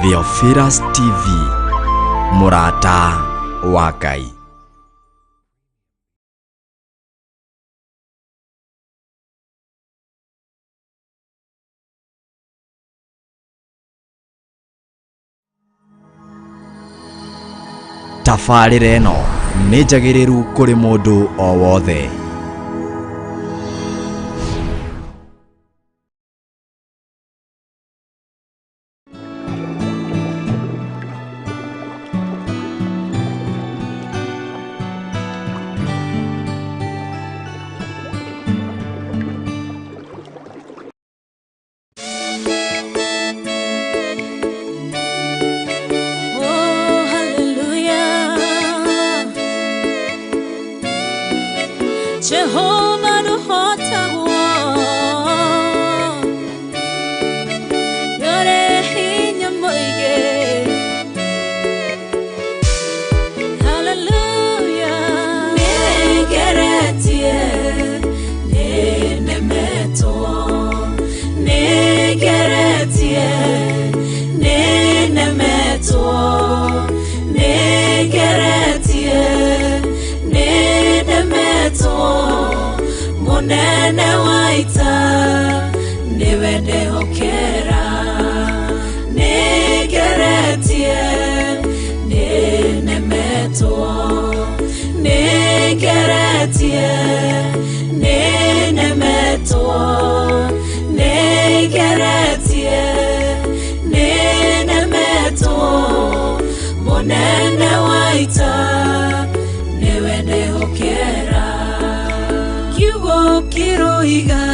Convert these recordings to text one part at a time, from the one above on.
Theophilus TV, mũrata wa Ngai. Tabarĩra ĩno nĩ njagĩrĩru kũrĩ mũndũ o wothe. Oh, hallelujah. Jehovah nũhotagwo. Nĩũrĩ hinya mũingĩ. Hallelujah. Nĩngeretie, nĩnemetwo. Nĩngeretie, nĩnemetwo. Nĩngeretie, nĩnemetwo. Mũnene wa ita nĩwe ndehokera. Nĩngeretie, nĩnemetwo. Nĩngeretie, nĩnemetwo. Nĩngeretie, nĩnemetwo. Mũnene wa ita nĩwe ndehokera. Kiugo kĩroiga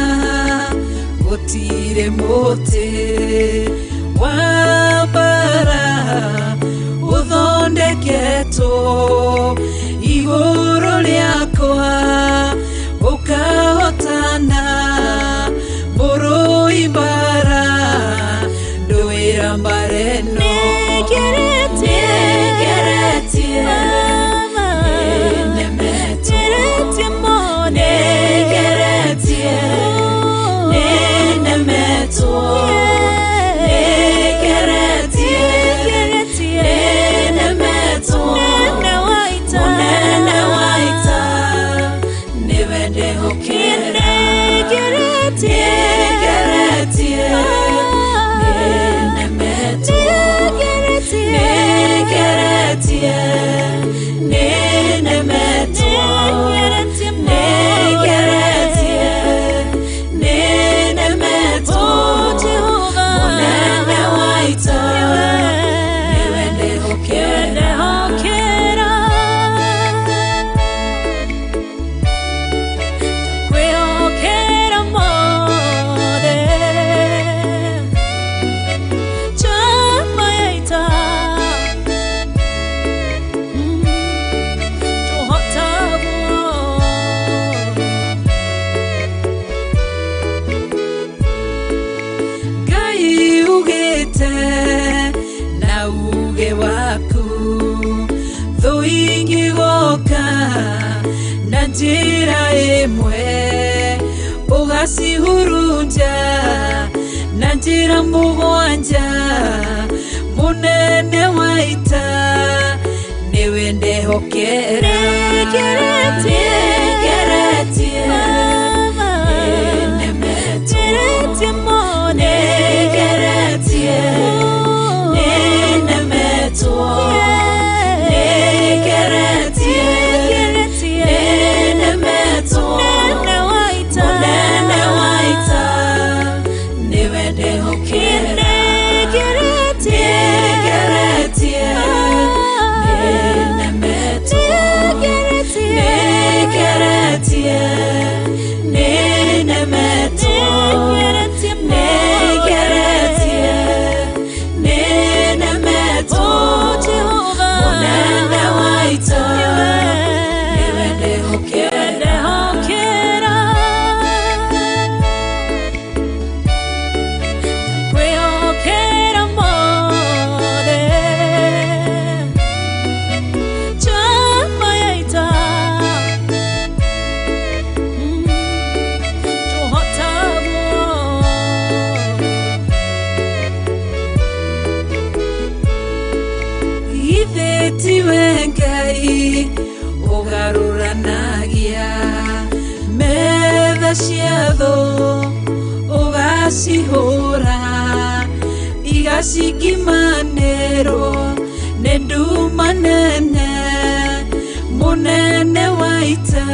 gũtirĩ mũtĩ wa mbara ũthondeketwo igũrũ rĩakwa ũkahotana mũrũi mbara ndũĩra mbara ĩno. Nĩngeretie, nĩnemetwo. Nĩngeretie, nĩnemetwo. Nĩngeretie, nĩnemetwo. Mũnene wa ita nĩwe ndehokera. Nĩngeretie, nĩnemetwo. Nĩngeretie, nĩnemetwo. Nĩngeretie, nĩnemetwo. Mũnene wa ita nĩwe ndehokera. Kwĩhokera mothe. Njamba ya ita. Tũhotagwo. Ngai ugĩte na uge waku thũ ingĩgoka na njĩra ĩmwe ũgacihurunja na njĩra mũgwanja. Mũnene wa ita nĩwe ndehokera. Nĩngeretie, nĩnemetwo. Nĩngeretie, nĩnemetwo. Nĩngeretie, nĩnemetwo. Mũnene wa ita nĩwe ndehokera. Nĩngeretie, nĩnemetwo. Nĩngeretie, Tiwe Ngai ũgarũranagia metha cia thũ ũgacihũra igacingimanĩrwo nĩ nduma nene mũnene wa ita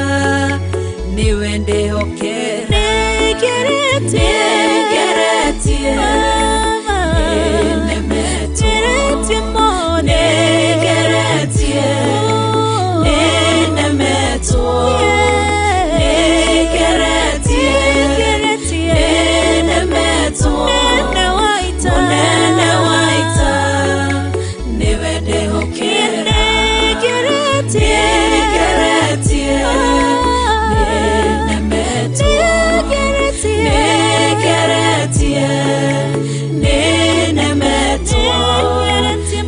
nĩwe ndĩhokera nĩngeretie nĩnemetwo nĩngeretie nĩnemetwo nĩngeretie nĩnemetwo mũnene wa ita nĩwe ndĩhokera nĩngeretie nĩnemetwo nĩngeretie nĩnemetwo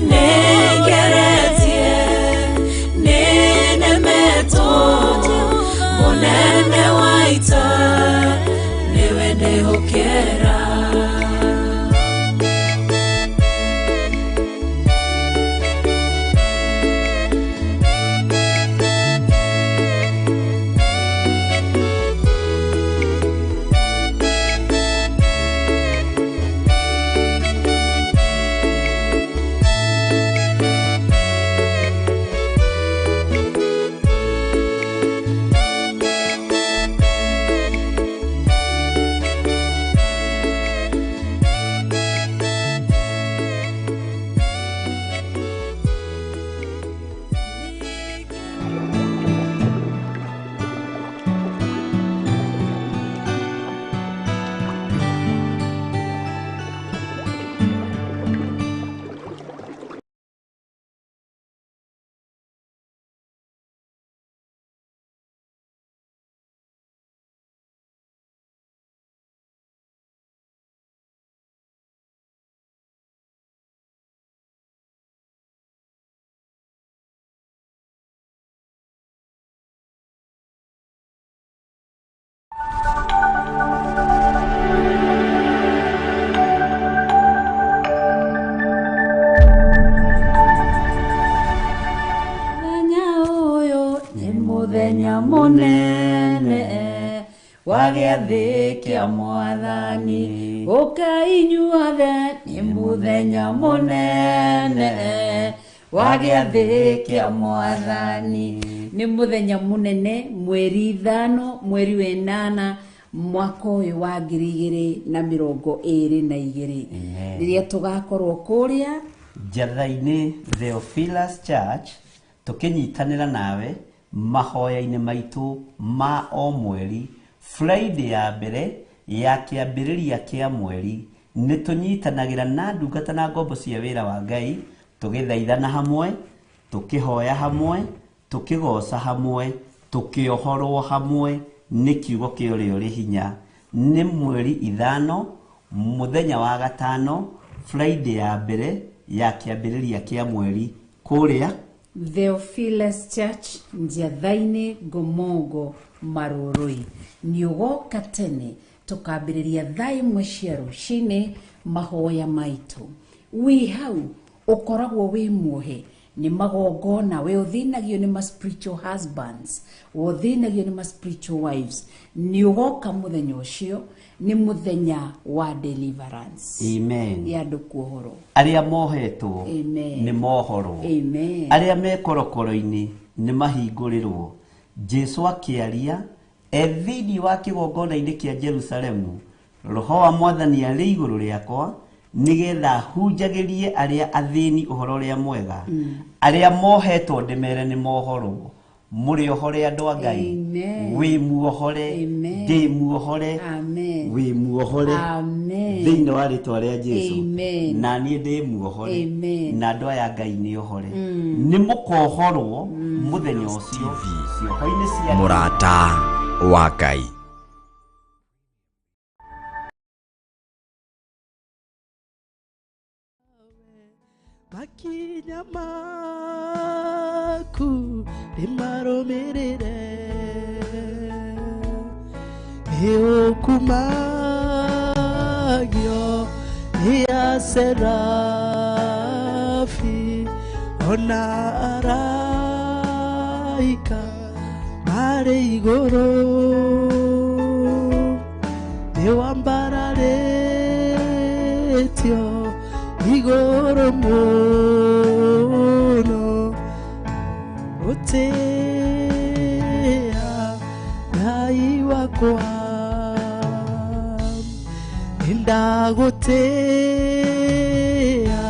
nĩngeretie nĩnemetwo mũnene wa ita nĩwe ndĩhokera. Mũthenya ũyũ nĩ mũthenya mũnene wa gĩathĩ kĩa Mwathani, ũkai inyuothe nĩ mũthenya mũnene wa gĩathĩ kĩa Mwathani. Nĩ mũthenya mũnene mweri 5 mweri wa 8 mwaka ũyũ wa 2022 rĩrĩa tũgakorwo kũrĩa Njatha-inĩ Theophilus Church tũkĩnyitanĩra nawe mahoya-inĩ maitũ ma o mweri Friday ya mbere ya kĩambĩrĩria kĩa mweri nĩ tũnyitanagĩra na ndungata na ngombo cia wĩra wa Ngai tũgĩthaithana hamwe tũkĩhoya hamwe tũkĩgoca hamwe tũkĩohorwo hamwe nĩ kiugo kĩa ũrĩa ũrĩ hinya. Nĩ mweri 5 mũthenya wa 5 Friday ya mbere ya kĩambĩrĩria kĩa mweri kũrĩa Theophilus Church Njatha-inĩ Ngomongo Marũrũi. Nĩ ũgoka tene tũkambĩrĩria thaa 1 cia rũcinĩ mahoya maitũ. Wĩ hau ũkoragwo wĩ muohe nĩ magongona, we ũthĩnagio nĩ ma spiritual husbands, we ũthĩnagio nĩ ma spiritual wives. Nĩ ũgoka mũthenya ũcio nĩ mũthenya wa deliverance. Amen. Ya andũ kuohorwo. Arĩa mohetwo Amen. nĩ mohorwo. Amen. Arĩa me korokoro-inĩ nĩ mahingũrĩrwo. Jesu akĩaria e thĩinĩ wa kĩgongona-inĩ kĩa Jerusalemu, roho wa Mwathani arĩ igũrũ rĩakwa nĩgetha hunjagĩrie arĩa athĩni ũhoro ũrĩa mwega, arĩa mohetwo ndĩmere nĩ mohorwo. Mũrĩ ohore andũ a Ngai. Amen. Wĩ muohore, Amen. ndĩ muohore, Amen. wĩ muohore Amen. thĩinĩ wa rĩtwa rĩa Jesu. Amen. Na niĩ ndĩ muohore. Amen. Na andũ aya Ngai nĩ ohore. Nĩ mũkohorwo mũthenya ũcio cioho-inĩ cia Mũrata wa Ngai. Makinya maku nĩmarũmĩrĩre nĩũkumagio nĩ aserafi Ona araika marĩ igũrũ nĩ wambararĩtio igũrũ mũno gũtĩa Ngai wakwa ndagũtĩa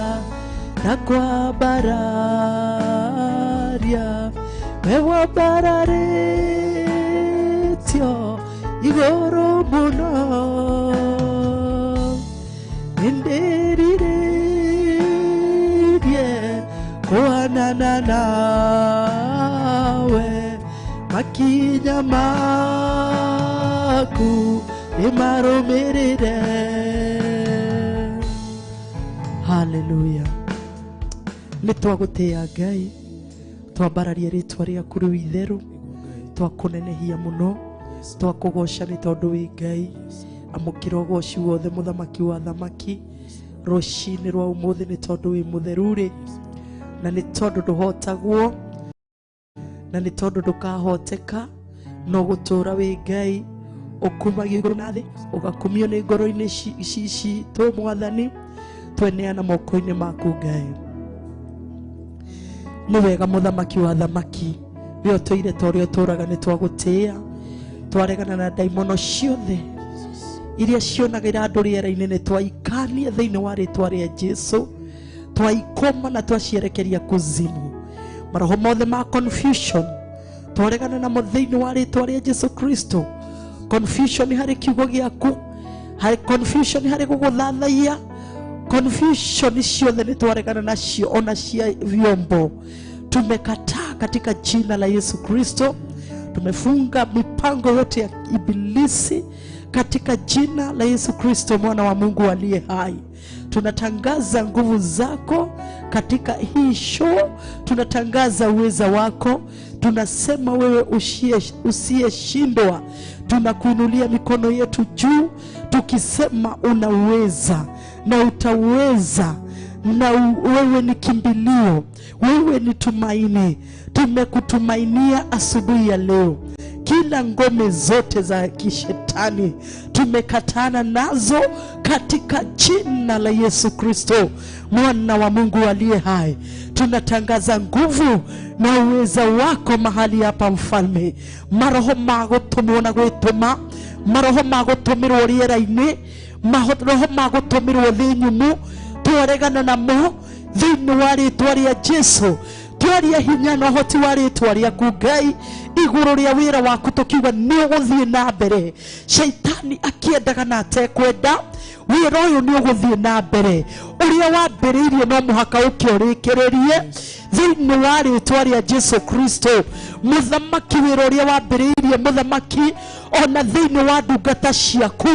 na kwambararia we wambararĩtio igũrũ mũno nĩndĩrirĩirie kũhanana nawe makinya maku nĩmarũmĩrĩre. Haleluya. Nĩ twagũtĩa Ngai, twambararia rĩtwa rĩaku rĩu itheru, twakũnenehia mũno, twakũgoca nĩ tondũ wĩ Ngai. Amũkĩra ũgoci wothe mũthamaki wa thamaki rũcinĩ rwa ũmũthĩ nĩ tondũ wĩ mũtheru rĩ, na nĩ tondũ ndũhotagwo, na nĩ tondũ ndũkahoteka, no gũtũra wĩ Ngai ũkumagio igũrũ na thĩ, ũgakumio nĩ ngoro-inĩ citũ Mwathani. Tweneana moko-inĩ maku Ngai. Nĩ wega mũthamaki wa thamaki, we ũtũire ta ũrĩa ũtũraga, nĩ twagũtĩa. Twaregana na ndaimono ciothe iria cionagĩra andũ rĩera-inĩ, nĩ twaikania thĩinĩ wa rĩtwa rĩa Jesu, twaikoma na twacierekeria kuzimu. Maroho mothe ma confusion twaregana namo thĩinĩ wa rĩtwa rĩa Jesu Kristo. Confusion harĩ kiugo gĩaku, harĩ confusion harĩ gũgũthathaiya, confusion ciothe nĩ twaregana nacio, ona cia vyombo tumekataa katika jina la Yesu Kristo. Tumefunga mipango yote ya ibilisi katika jina la Yesu Kristo mwana wa Mungu aliye hai. Tunatangaza nguvu zako katika hii show, tunatangaza uweza wako, tunasema wewe usiyeshindwa. Tunakuinulia mikono yetu juu tukisema unaweza na utaweza, na wewe ni kimbilio, wewe ni tumaini. Tumekutumainia asubuhi ya leo. Kila ngome zote za kishetani tumekatana nazo katika jina la Yesu Kristo mwana wa Mungu aliye hai. Tunatangaza nguvu na uweza wako mahali hapa mfalme. Maroho magũtũmwo na gwĩtũma, maroho magũtũmĩrwo rĩera-inĩ, maroho magũtũmĩrwo thĩ nyũmũ, twaregana namo thĩinĩ wa rĩtwa rĩa Jesu. Twaria hinya na ũhoti wa rĩtwa rĩaku Ngai igũrũ rĩa wĩra waku, tũkiuga nĩ ũgũthiĩ na mbere. Shaitani akĩendaga na atekwenda, wĩra ũyũ nĩ ũgũthiĩ na mbere. Ũrĩa wambĩrĩirie no mũhaka ũke ũrĩkĩrĩrie thĩinĩ wa rĩtwa rĩa Jesu Kristo. Mũthamaki, wĩra ũrĩa wambĩrĩirie mũthamaki, ona thĩinĩ wa ndungata ciaku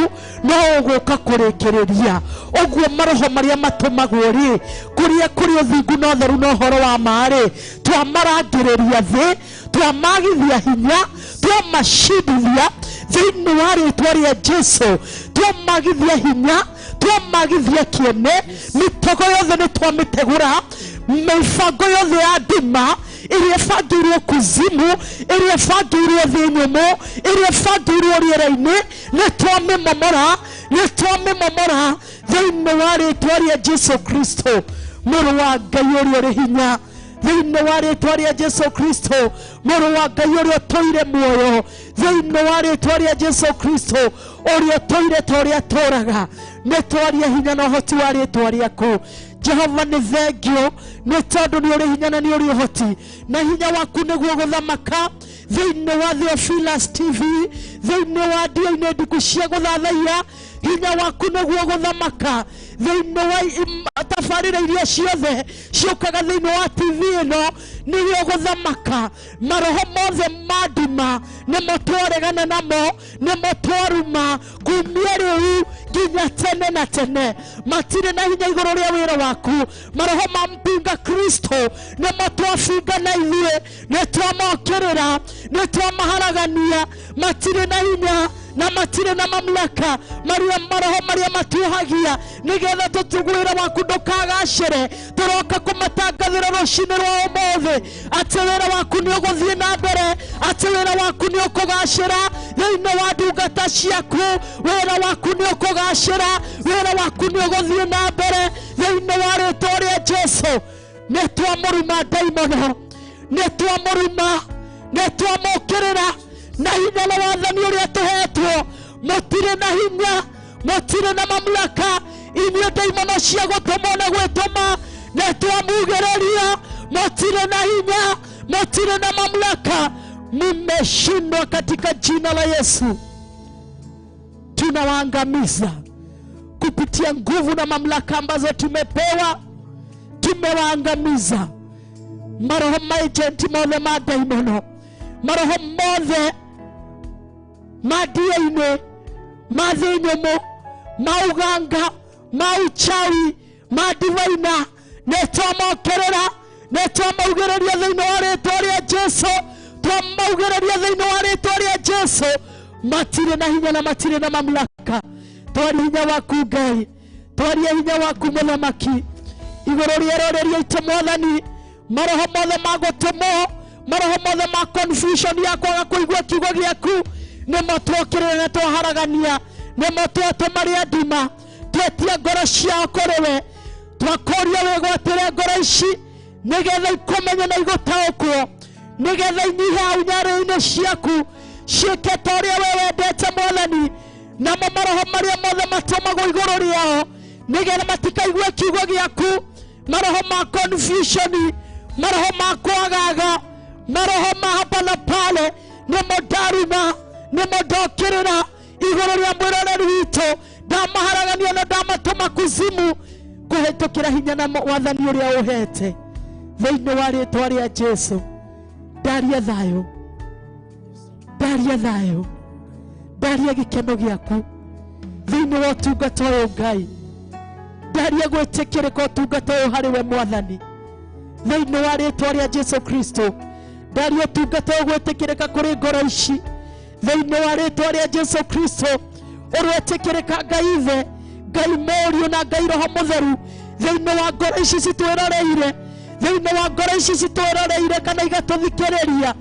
no ũgũka kũrĩkĩrĩria. Ũguo maroho marĩa matũmagwo rĩ, kũrĩa kũrĩ ũthingu na ũtheru na ũhoro wa ma rĩ, twamarangĩrĩria thĩ, twamagithia hinya, twamacindithia thĩinĩ wa rĩtwa rĩa Jesu. Twamagithia hinya, twamagithia kĩene, mĩtego yothe nĩ twamĩtegũra, mĩbango yothe ya nduma ĩrĩa ĩbangĩirwo kuzimu, ĩrĩa ĩbangĩirwo thĩ nyũmũ, ĩrĩa ĩbangĩirwo rĩera-inĩ, nĩ twamĩmomora, nĩ twamĩmomora thĩinĩ wa rĩtwa rĩa Jesu Kristo mũrũ wa Ngai ũrĩa ũrĩ hinya. Thĩinĩ wa rĩtwa rĩa Jesu Kristo mũrũ wa Ngai ũrĩa ũtũire muoyo, thĩinĩ wa rĩtwa rĩa Jesu Kristo ũrĩa ũtũire ta ũrĩa atũraga, nĩ twaria hinya na ũhoti wa rĩtwa rĩaku. Jehova nĩ thengio nĩ tondũ nĩ ũrĩ hinya na nĩ ũrĩ ũhoti, na hinya waku nĩguo gũthamaka thĩinĩ wa Theophilus TV, thĩinĩ wa ndio-inĩ ndiku cia gũthathaiya. Hinya waku nĩguo gũthamaka thĩinĩ wa tabarĩra iria ciothe ciũkaga thĩinĩ wa TV ĩno, nĩguo gũthamaka. Maroho mothe ma nduma nĩmo twaregana namo, nĩmo twaruma kumia rĩu nginya tene na tene. Matirĩ na hinya igũrũ rĩa wĩra waku. Maroho ma mpinga Kristo nĩmo twabinga na ithuĩ, nĩ twamokĩrĩra, nĩ twamaharagania. Matirĩ na hinya na matirĩ na mamlaka maria maroho maria matuhagia nigetha tũtugwĩra waku ndũkagacĩre. Tũroka kũmatangathĩra rũcinĩ rwa ũmũthĩ atĩ wĩra waku nĩ ũgũthiĩ na mbere, atĩ wĩra waku nĩ ũkũgacĩra thĩinĩ wa ndungata ciaku, wĩra waku nĩ ũkũgacĩra, wĩra waku nĩ ũgũthiĩ na mbere thĩinĩ wa rĩtwa rĩa Jesũ. Nĩ twamũruma ndaimono, nĩ twamũruma, nĩ twamũkĩrĩra na hinya na wathani ũrĩa tũhetwo. Mũtirĩ na hinya, mũtirĩ na mamlaka inyuĩ ndaimono cia gũtũmwo na gwĩtũma, nĩ twamugĩrĩria. Mũtirĩ na hinya, mũtirĩ na mamlaka, mmeshindwa katika jina la Yesu. Tunawaangamiza kupitia nguvu na mamlaka ambazo tumepewa. Tumewaangamiza maroho maagenti mothe ma ndaimono, maroho mothe ma ndia-inĩ, ma thĩ nyũmũ, ma ũganga, ma uchawi, ma ndivaina, nĩ twamokĩrĩra, nĩ twamaugĩrĩria thĩinĩ wa rĩtwa rĩa Jesũ, twamaugĩrĩria thĩinĩ wa rĩtwa rĩa Jesũ. Matirĩ na hinya na matirĩ na mamlaka. Twaria hinya waku Ngai, twaria hinya waku Mũthamaki igũrũ rĩeroreri aitũ Mwathani. Maroho mothe ma gũtũmwo, maroho mothe ma confusion ya kwaga kũigua kiugo gĩaku, nĩmo twokĩrĩra na twaharagania, nĩmo twatũma rĩa nduma, twetia ngoro ciao kũrĩ we. Twakũria wĩgwatĩre ngoro ici nĩgetha ikũmenye na igũtaũkwo, nĩgetha inyihe hau nyarĩrĩ-inĩ ciaku, ciĩke ta ũrĩa we wendete Mwathani. Namo maroho marĩa mothe matũmagwo igũrũ rĩao nĩgetha matikaigue kiugo gĩaku, maroho ma confusion, maroho ma kwagaga, maroho ma hapa na pale, nĩmo ndaruma, nĩmo ndokĩrĩra igũrũ rĩa mwĩroreri witũ. Ndamaharagania na ndamatũma kuzimu kũhĩtũkĩra hinya na wathani ũrĩa ũhete thĩinĩ wa rĩtwa rĩa Jesũ. Ndaria thayũ, ndaria thayũ, ndaria gĩkeno gĩaku thĩinĩ wa ũtungata ũyũ Ngai. Ndaria gwĩtĩkĩrĩka ũtungata ũyũ harĩ we Mwathani thĩinĩ wa rĩtwa rĩa Jesũ Kristo. Ndaria ũtungata ũyũ gwĩtĩkĩrĩka kũrĩ ngoro ici thĩinĩ wa rĩtwa rĩa Jesũ Kristo. Ũrwĩtĩkĩrĩka Ngai Ithe, Ngai Mũriũ na Ngai Roho Mũtheru thĩinĩ wa ngoro ici citwĩroreire, thĩinĩ wa ngoro ici citwĩroreire kana igatũthikĩrĩria.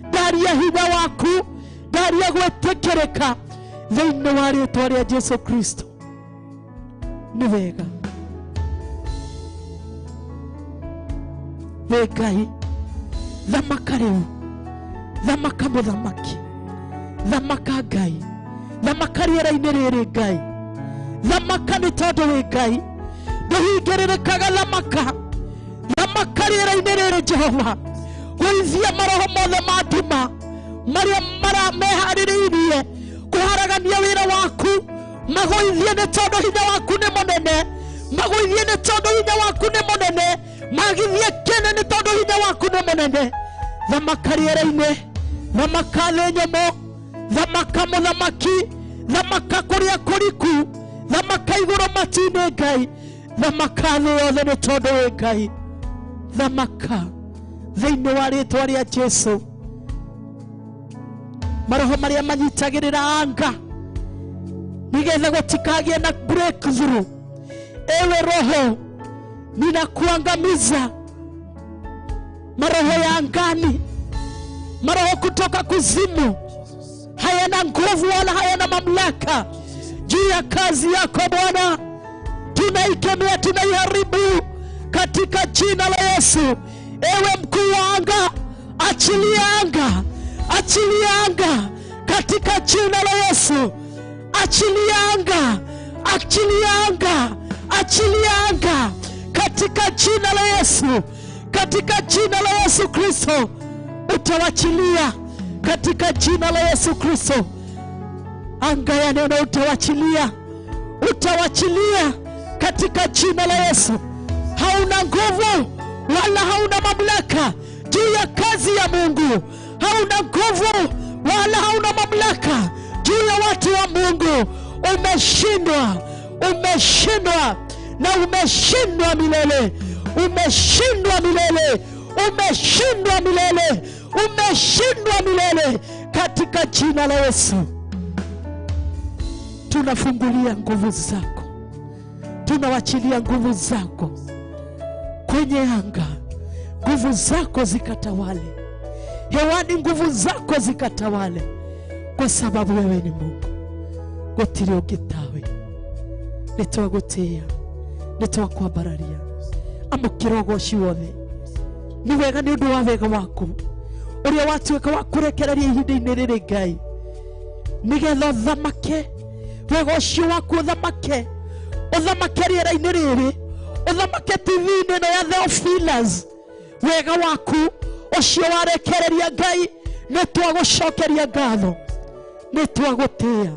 Ndaria hinya waku, ndaria gwĩtĩkĩrĩka thĩinĩ wa rĩtwa rĩa Jesũ Kristo. Nĩ wega wĩ Ngai, thamaka rĩu, thamaka Mũthamaki, thamaka Ngai, thamaka rĩera-inĩ rĩrĩ Ngai, thamaka nĩ tondũ wĩ Ngai ndũhingĩrĩrĩkaga. Thamaka, thamaka rĩera-inĩ rĩrĩ Jehova, gũithia maroho mothe ma nduma marĩa meharĩrĩirie kũharagania wĩra waku, magũithie nĩ tondũ hinya waku nĩ mũnene, magũithie nĩ tondũ hinya waku nĩ mũnene, magithie kĩene nĩ tondũ hinya waku nĩ mũnene. Thamaka rĩera-inĩ, thamaka thĩ nyũmũ, thamaka Mũthamaki, thamaka kũrĩa kũriku, thamaka igũrũ matu-inĩ Ngai, thamaka thĩ yothe nĩ tondũ wĩ Ngai. Thamaka thĩinĩ wa rĩtwa rĩa Jesũ. Maroho marĩa manyitagĩrĩra anga nĩgetha gũtikagĩe na breakthrough, ewe roho ninakuangamiza. Maroho ya angani, maroho kutoka kuzimu, hayana nguvu wala hayana mamlaka juu ya kazi yako Bwana. Tunaikemea, tunaiharibu katika jina la Yesu. Ewe mkuu wa anga, achilia anga, achilia anga katika jina la Yesu. Achilia anga, achilia anga, achilia anga katika jina la Yesu. Katika jina la Yesu Kristo utawachilia, katika jina la Yesu Kristo. Anga ya neno utawachilia, utawachilia katika jina la Yesu. Hauna nguvu wala hauna mamlaka juu ya kazi ya Mungu, hauna nguvu wala hauna mamlaka juu ya watu wa Mungu. Umeshindwa, umeshindwa na umeshindwa milele, umeshindwa milele, umeshindwa milele, umeshindwa milele katika jina la Yesu. Tunafungulia nguvu zako, tunawachilia nguvu zako kwenye anga, nguvu zako zikatawale hewani, nguvu zako zikatawale, kwa sababu wewe ni Mungu. Gutiri ũngĩ tawe. Nĩtwagũtĩĩa, nĩtwakwambararia, amũkĩra ũgoci wothe. Nĩ wega nĩ ũndũ wa wega waku ũrĩa watuĩka wa kũrekereria ihinda-inĩ rĩrĩ Ngai, nĩgetha ũthamake wega ũcio waku, ũthamake, ũthamake rĩera-inĩ rĩrĩ, ũthamake TV-inĩ ĩno ya Theophilus. Wega waku ũcio warekereria Ngai, nĩtwagũcokeria ngatho, nĩtwagũtĩĩa.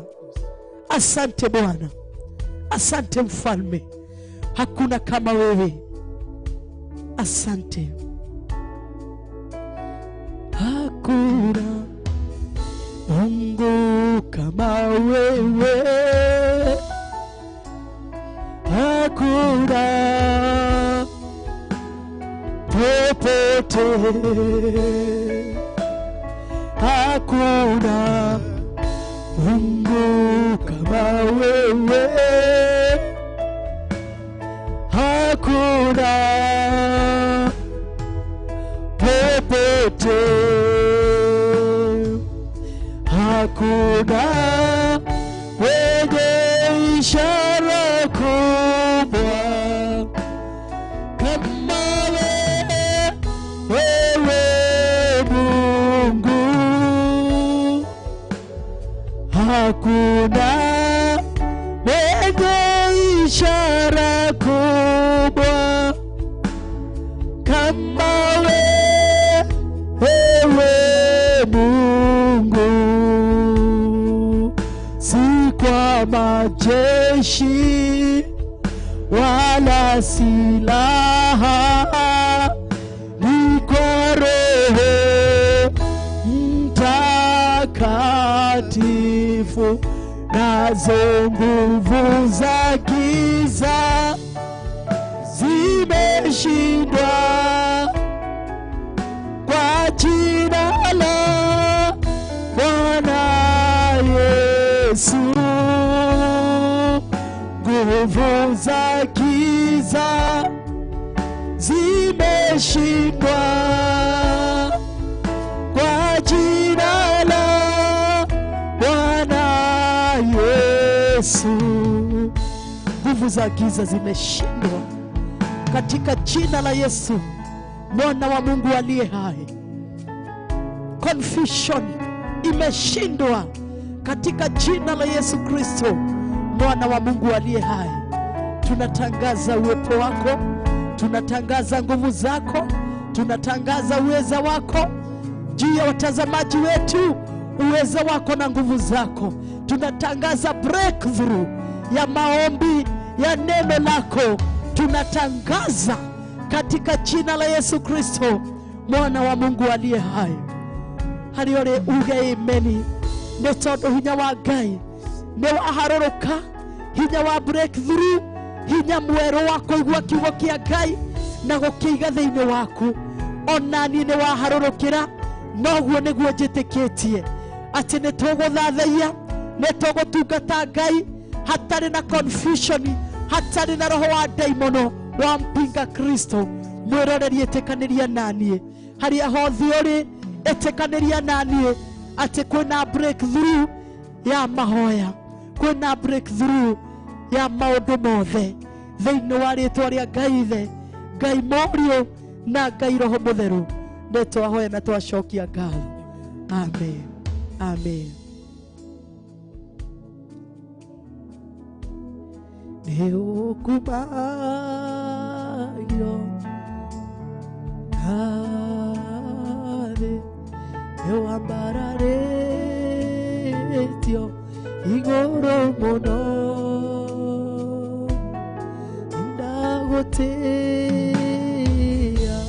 Asante Bwana, asante Mfalme, hakuna kama wewe. Asante. Hakuna Mungu kama wewe, hakuna popote, hakuna Mungu kama wewe, hakuna popote, hakuna mwenye ishara kubwa kama wewe Mungu, hakuna mwenye ishara kubwa kama wewe Mungu. Si kwa majeshi wala silaha, ni kwa Roho Mtakatifu, nazo nguvu za giza zimeshindwa kwa jina la Bwana Yesu. Nguvu za giza zimeshindwa kwa jina la Bwana Yesu. Nguvu za giza zimeshindwa katika jina la Yesu, Mwana wa Mungu aliye hai. Confusion imeshindwa katika jina la Yesu Kristo, Mwana wa Mungu aliye hai. Tunatangaza uwepo wako, tunatangaza nguvu zako, tunatangaza uweza wako juu ya watazamaji wetu, uweza wako na nguvu zako. Tunatangaza breakthrough ya maombi ya neno lako. Tunatangaza katika jina la Yesu Kristo, Mwana wa Mungu aliye hai. Hariore uge imeni nĩ tondũ hinya wa Ngai nĩ waharũrũka, hinya wa breakthrough, hinya mwerũ wa kũigua kiugo kĩa Ngai na gũkĩiga thĩinĩ waku. Ona niĩ nĩ waharũrũkĩra, noguo nĩguo njĩtĩkĩtie atĩ nĩ tũgũthathaiya, nĩ tũgũtungata Ngai hatarĩ na confusion, hatarĩ na roho wa ndaimono wa mpinga Kristo. Mwĩroreri, ĩtĩkanĩria naniĩ harĩa hothe ũrĩ, ĩtĩkanĩria naniĩ atĩ kwĩna breakthrough ya mahoya, kwĩna breakthrough ya maũndũ mothe thĩinĩ wa rĩtwa rĩa Ngai Ithe, Ngai Mũriũ na Ngai Roho Mũtheru. Nĩ twahoya na twacokia ngatho. Amen. Amen. Nĩ ũkumagio nathĩ, nĩ wambararĩtio igũrũ mũno, ndagũtĩĩa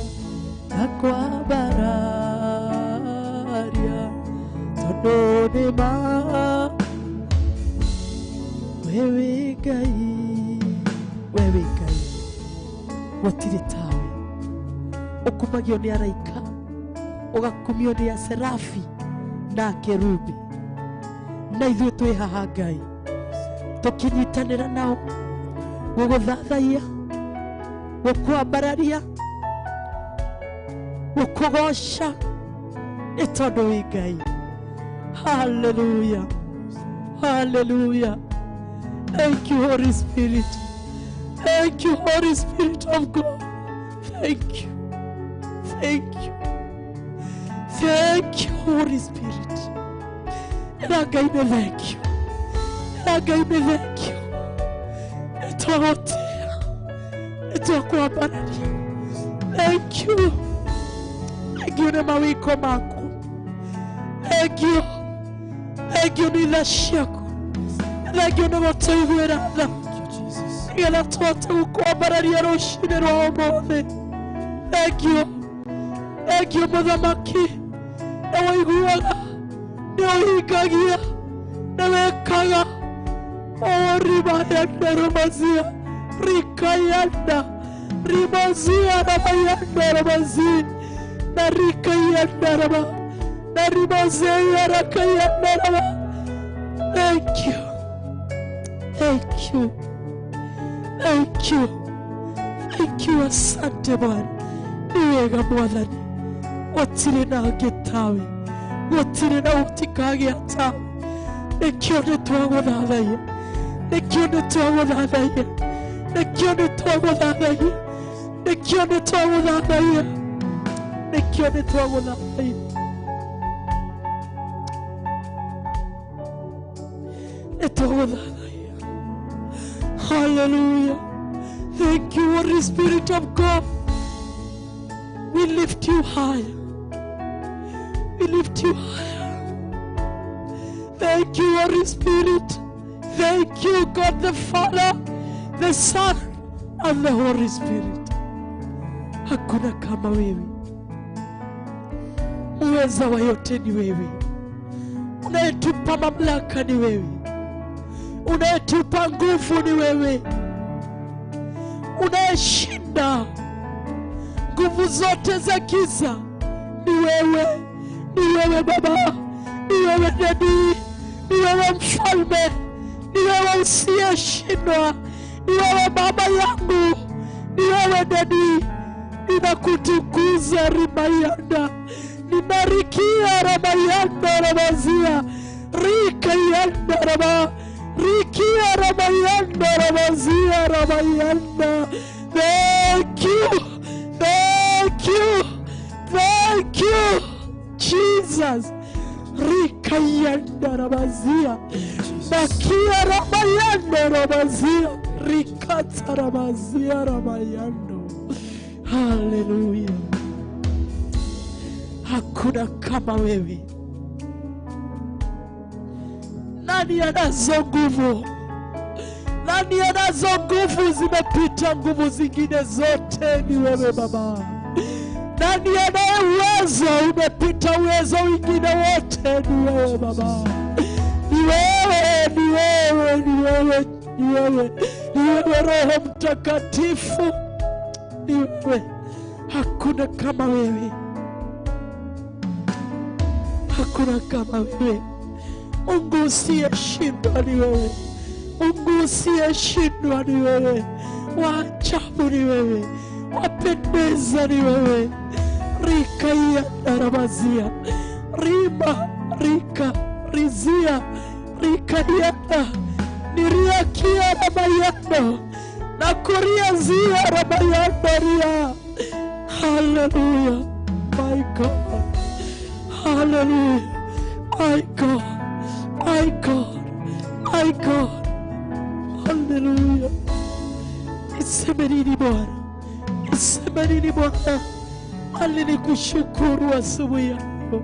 na kwambararia, tondũ nĩ ma wewe Ngai, wewe Ngai gũtirĩ tawe. Ũkumagio nĩ araika, ũgakumio nĩ aserafi na kerubi, na ithuĩ twĩ haha Ngai. Tũkĩnyitanĩra nao gũgũthathaiya, gũkwambararia, gũkũgoca, nĩ tondũ wĩ Ngai. Hallelujah. Hallelujah. Thank you, Holy Spirit. Thank you, Holy Spirit of God. Thank you. Thank you. Thank you, Holy Spirit. Ngai nĩ thank you. Ngai nĩ thank you. Nĩ twagũtĩĩa, nĩ twakwambararia. Thank you. Thank you nĩ mawĩko maku. Thank you. Thank you nĩ tha ciaku. Thank you nĩ gũtũiguĩra tha, nĩgetha tũhote gũkwambararia rũcinĩ rwa ũmũthĩ. Thank you. Thank you mũthamaki. Nĩ wĩiguaga, nĩ ũhingagia, nĩ wĩkaga. Orimayanda ramazia, rikayanda, rimazia ramayanda ramazi, na rikayanda rama, na rimazia rakayanda rama. Thank you. Thank you. Thank you. Thank you. Asante Bwana. Ni wega Mwathani. Gũtirĩ na ũngĩ tawe. Gũtirĩ na ũtikagĩa tawe. Nĩkĩo nĩ twagũthathaiya. Nĩkĩo nĩ twagũthathaiya. Nĩkĩo nĩ twagũthathaiya. Nĩkĩo nĩ twagũthathaiya. Nĩkĩo nĩ twagũthathaiya. Nĩ twagũthathaiya. Hallelujah. Thank you, Holy Spirit of God. We lift you higher. We lift you higher. Thank you, Holy Spirit. Thank you, God the Father, the Son, and the Holy Spirit. Hakuna kama wewe. Uweza wa yote ni wewe. Unayetupa mamlaka ni wewe. Unayetupa nguvu ni wewe. Unayeshinda nguvu zote za giza ni wewe. Ni wewe Baba, ni wewe Nabii, ni wewe Mfalme, ni wewe usiyeshindwa, ni wewe Baba yangu, ni wewe Nabii. Ninakutukuza rimayanda, ninarikia ramayanda ramazia, rikayanda rama, rikia ramayanda ramazia ramayanda. Thank you, thank you, thank you, Jesus. Rikayanda ramazia, nakia ramayanda ramazia, rikata ramazia ramayando. Hallelujah. Hakuna kama wewe. Nani anazo nguvu? Nani anazo nguvu zimepita nguvu zingine zote? Ni wewe Baba. Nani anaye uwezo umepita uwezo wengine wote? Ni wewe Baba. Ni wewe, ni wewe, ni wewe, ni wewe. Ni wewe Roho Mtakatifu. Ni wewe. Hakuna kama wewe. Hakuna kama wewe. Mungu usiyeshindwa ni wewe. Mungu usiyeshindwa ni wewe. Wa ajabu ni wewe. Wapendeza ni wewe. Rika ya ramazia, rima rika rizia, rika yanda niriakia ramayando na kuria zia ramayando ria. Hallelujah, my God. Hallelujah, my God, my God, my God. Hallelujah. Niseme nini Bwana? Niseme nini Bwana? Bali nikushukuru asubuhi ya leo.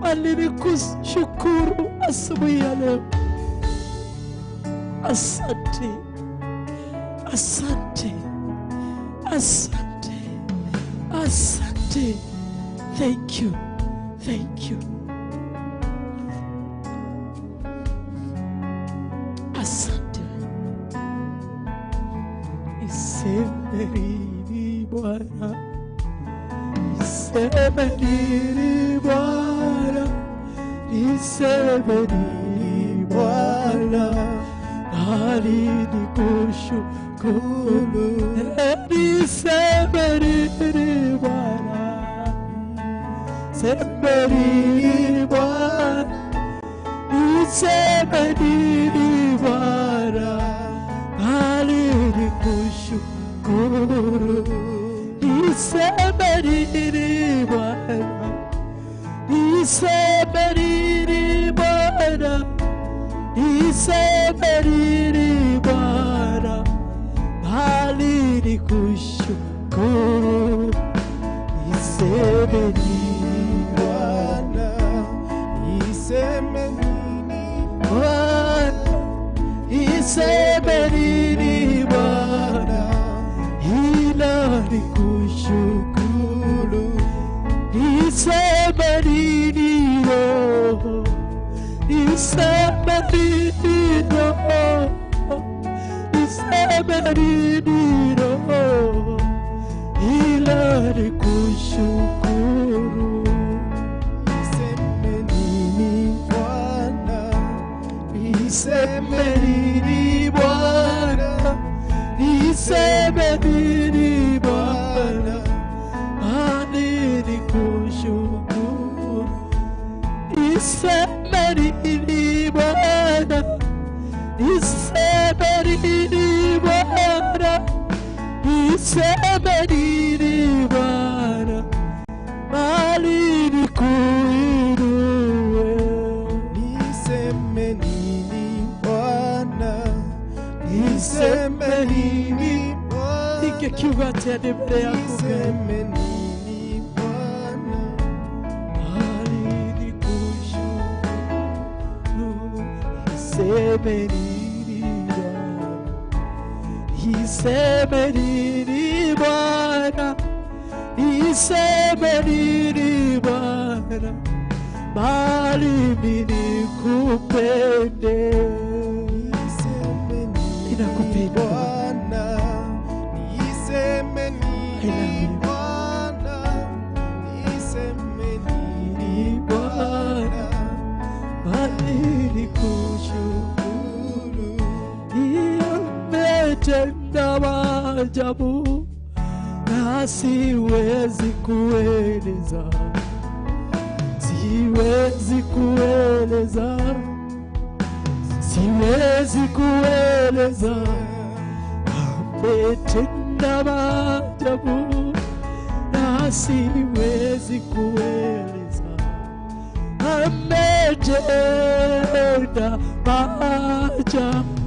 Bali nikushukuru asubuhi ya leo. Asante. Asante. Asante. Asante. Thank you. Thank you. Asante. Niseme nini Bwana? Niseme nini Bwana? Niseme nini Bwana? bali nikushukuru. Niseme nini Bwana, seme nini Bwana, niseme nini Bwana, bali nikushukuru. Niseme nini Bwana, niseme nini Bwana, niseme nini Bwana, bali nikushukuru. Niseme nini Bwana, niseme nini Bwana, niseme nini Bwana, ila nikushukuru. Niseme nini Roho, niseme nini Roho, niseme nini Roho, ila nikushukuru. Niseme nini Bwana, Niseme nini Bwana, niseme nini Bwana, bali nikushukuru. Niseme nini Bwana, niseme nini Bwana, niseme nini Bwana, bali nikuinue. Niseme nini Bwana, niseme nini Bwana, Ningekiuga atĩa ndĩ mbere yaku Ngai? niseme nini Bwana, Bali nikushukuru. Niseme nini Bwana, niseme nini Bwana, niseme nini Bwana, bali mimi nikupende. niseme nini Ninakupenda Bwana, niseme I nini love you. Bwana, niseme nini Bwana, Bwana, bali nikushukuru. Umetenda maajabu na siwezi kueleza, siwezi kueleza, siwezi kueleza. Ametenda maajabu na siwezi kueleza, ametenda maajabu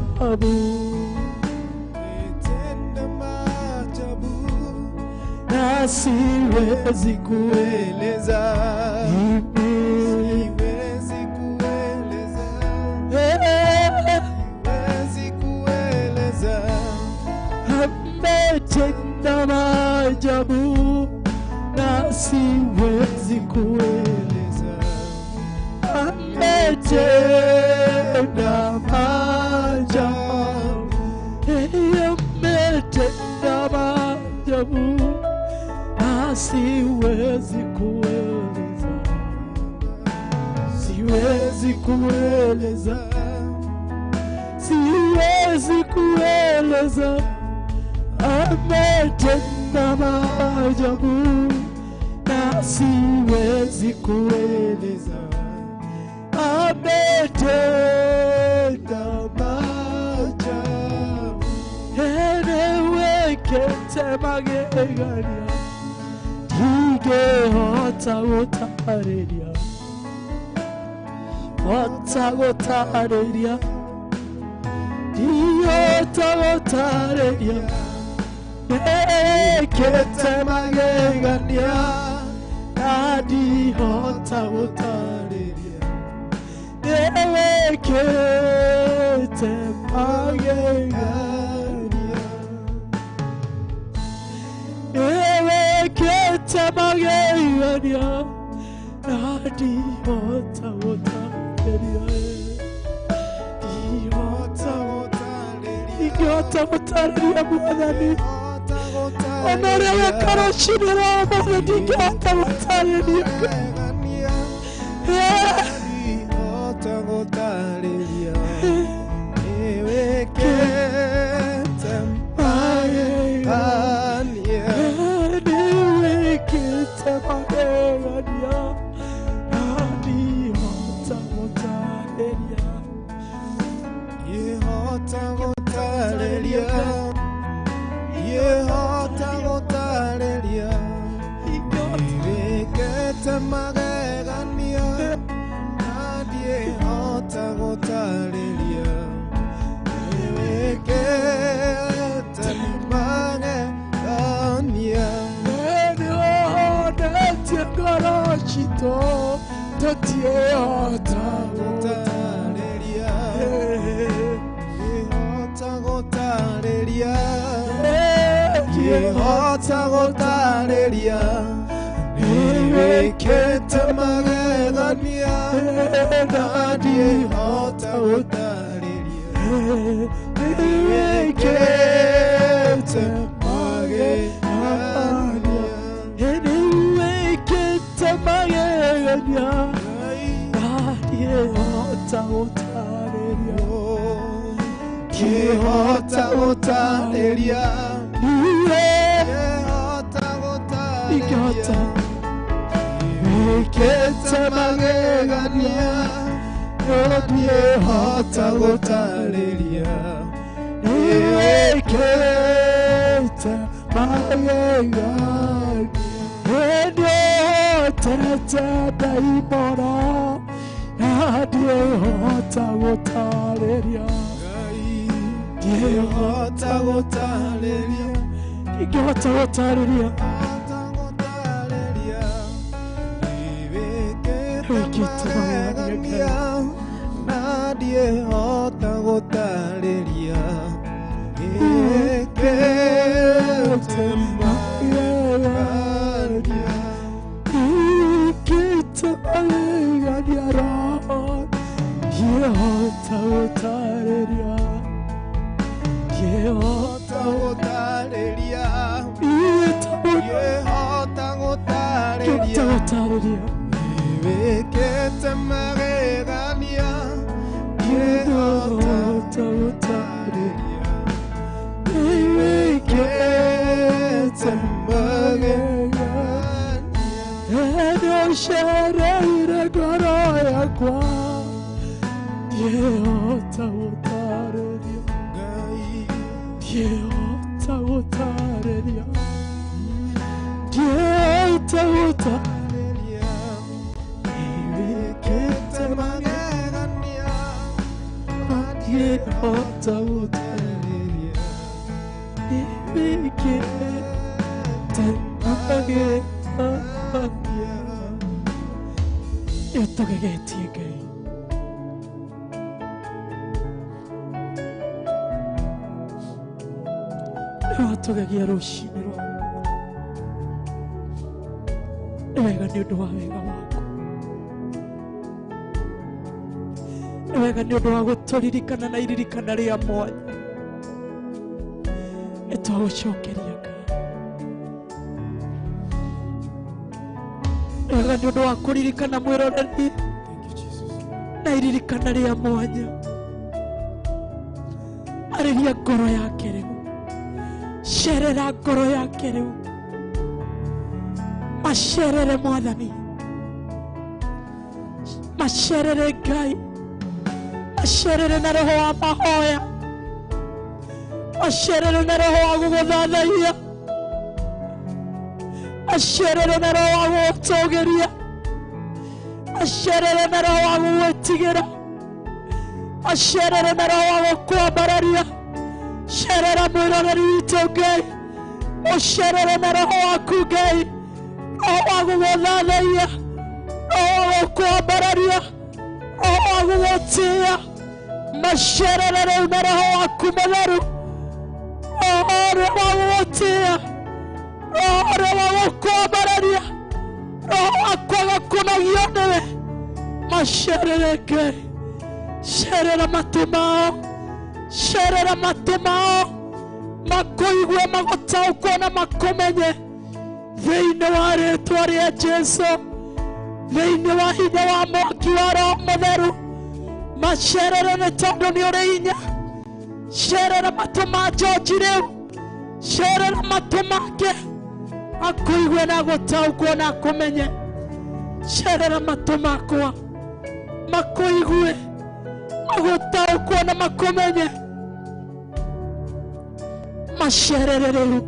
Tenda maajabu na siwezi kueleza. kueleza, Mimi siwezi kueleza, siwezi kueleza, ametenda maajabu na siwezi kueleza, ametenda maajabu, ametenda maajabu na siwezi kueleza, siwezi kueleza, siwezi kueleza. Ametenda maajabu na siwezi kueleza, ametenda maajabu. Enewekete magegania ndingĩhota gũtarĩria, hota gũtarĩria, ndihota gũtarĩria. Ekete magegania na ndihota gũtarĩria, ekete magegania, ekete magegania na ndihota gũtarĩria, ndihota ingĩhota gũtarĩria Mwathani ona ũrĩa weka rũcinĩ rwa ũmũthĩ ndingĩhota gũtarĩria. Wĩkĩte magegania na ndiĩhota gũtarĩria. Nĩwĩkĩte magegania. Nĩwonetie ngoro citũ tũtiĩhota Gũtarĩria. Ndiĩhota gũtarĩria. Ndiĩhota gũtarĩria. Nĩwĩkĩte magegania na ndiĩhota gũtarĩria. Nĩwĩkĩte magegania. Nĩwĩkĩte magegania na ndiĩhota gũtarĩria. Ndiĩhota gũtarĩria. Ndiĩhota gũtarĩria. Ingĩhota. Nĩwĩkĩte magegania na ndiĩhota gũtarĩria. Nĩwĩkĩte magegania. Nĩũhotete ndaimono na ndiĩhota gũtarĩria. Ndiĩhota gũtarĩria. Ingĩhota gũtarĩria. Ndiĩhota gũtarĩria. Nĩwĩkĩte Nĩwĩkĩte magegania na ndiĩhota gũtarĩria. Nĩwĩkĩte magegania. Nĩwĩkĩte magegania Roho, ndiĩhota gũtarĩria. Ndiĩhota Gũtarĩria. Ndiĩhota Ndiĩhota gũtarĩria. gũtarĩria. Nĩwĩkĩte magegania. Ndiĩhota Ndiĩhota gũtarĩria. Nĩwĩkĩte magegania. Nĩũcereire ngoro yakwa, ndiĩhota gũtarĩria. Ngai. Ndiĩhota gũtarĩria. Ndiĩhota gũtarĩria. Nĩwĩkĩte magegania. Ndiĩhota gũtarĩria. Nĩwĩkĩte magegania. Nĩũtũgegetie Ngai. Nĩwatũgegia rũcinĩ rwa nĩ wega nĩ ũndũ wa wega waku. Nĩ wega nĩ ũndũ wa gũtũririkana na iririkana rĩa mwanya. Nĩ twagũcokeria Ngai. Nĩ wega nĩ ũndũ wa kũririkana mwĩroreri na iririkana rĩa mwanya. Arĩria ngoro yake rĩu. Cerera ngoro yake rĩu. Macerere Mwathani. Macerere Ngai. Macerere na roho wa mahoya. Macerere na roho wa gũgũthathaiya. Macerere na roho wa gũgũtũgĩria. Macerere na roho wa gũgwĩtigĩra. Macerere na roho wa gũkwambararia. Cerera mwĩroreri witũ Ngai. Ũcerere na roho waku Ngai. Roho wa gũgũthathaiya. Roho wa gũkwambararia. Roho wa gũgũtĩĩa. Macerere rĩu na roho waku mũtheru. Roho ũrĩa wa gũgũtĩĩa. Roho ũrĩa wa gũkwambararia. Roho wa kwaga kũnogio nĩwe. Macerere Ngai. Cerera matũ mao. Cerera matũ mao. Makũigue, magũtaũkwo na makũmenye. Thĩinĩ wa rĩtwa rĩa Jesũ. Thĩinĩ wa hinya wa mwaki wa Roho Mũtheru. Macerere nĩ tondũ nĩ ũrĩ hinya. Cerera matũ ma George rĩu. Cerera matũ make. Akũigue na gũtaũkwo na akũmenye. Cerera matũ makwa. Makũigue, magũtaũkwo na makũmenye. Macerere rĩu.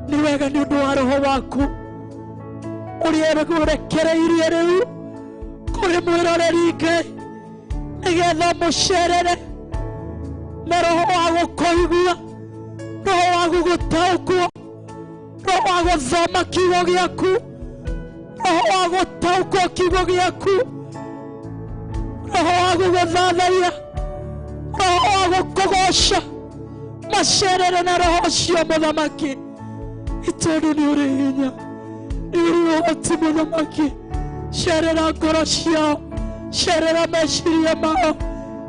Nĩ wega nĩ ũndũ wa roho waku. Ũrĩa ũrekereirie rĩu kũrĩ mwĩroreri Ngai, nĩgetha mũcerere na roho wa gũkũigua, roho wa gũgũtaũkwo, roho wa gũthoma kiugo gĩaku, roho wa gũtaũkwo kiugo gĩaku, roho wa gũgũthathaiya, roho wa gũkũgoca. Macerere na roho ũcio mũthamaki, tondũ nĩ ũrĩ hinya, nĩ ũrĩ ũhoti mũthamaki. Cerera ngoro ciao, cerera meciria mao,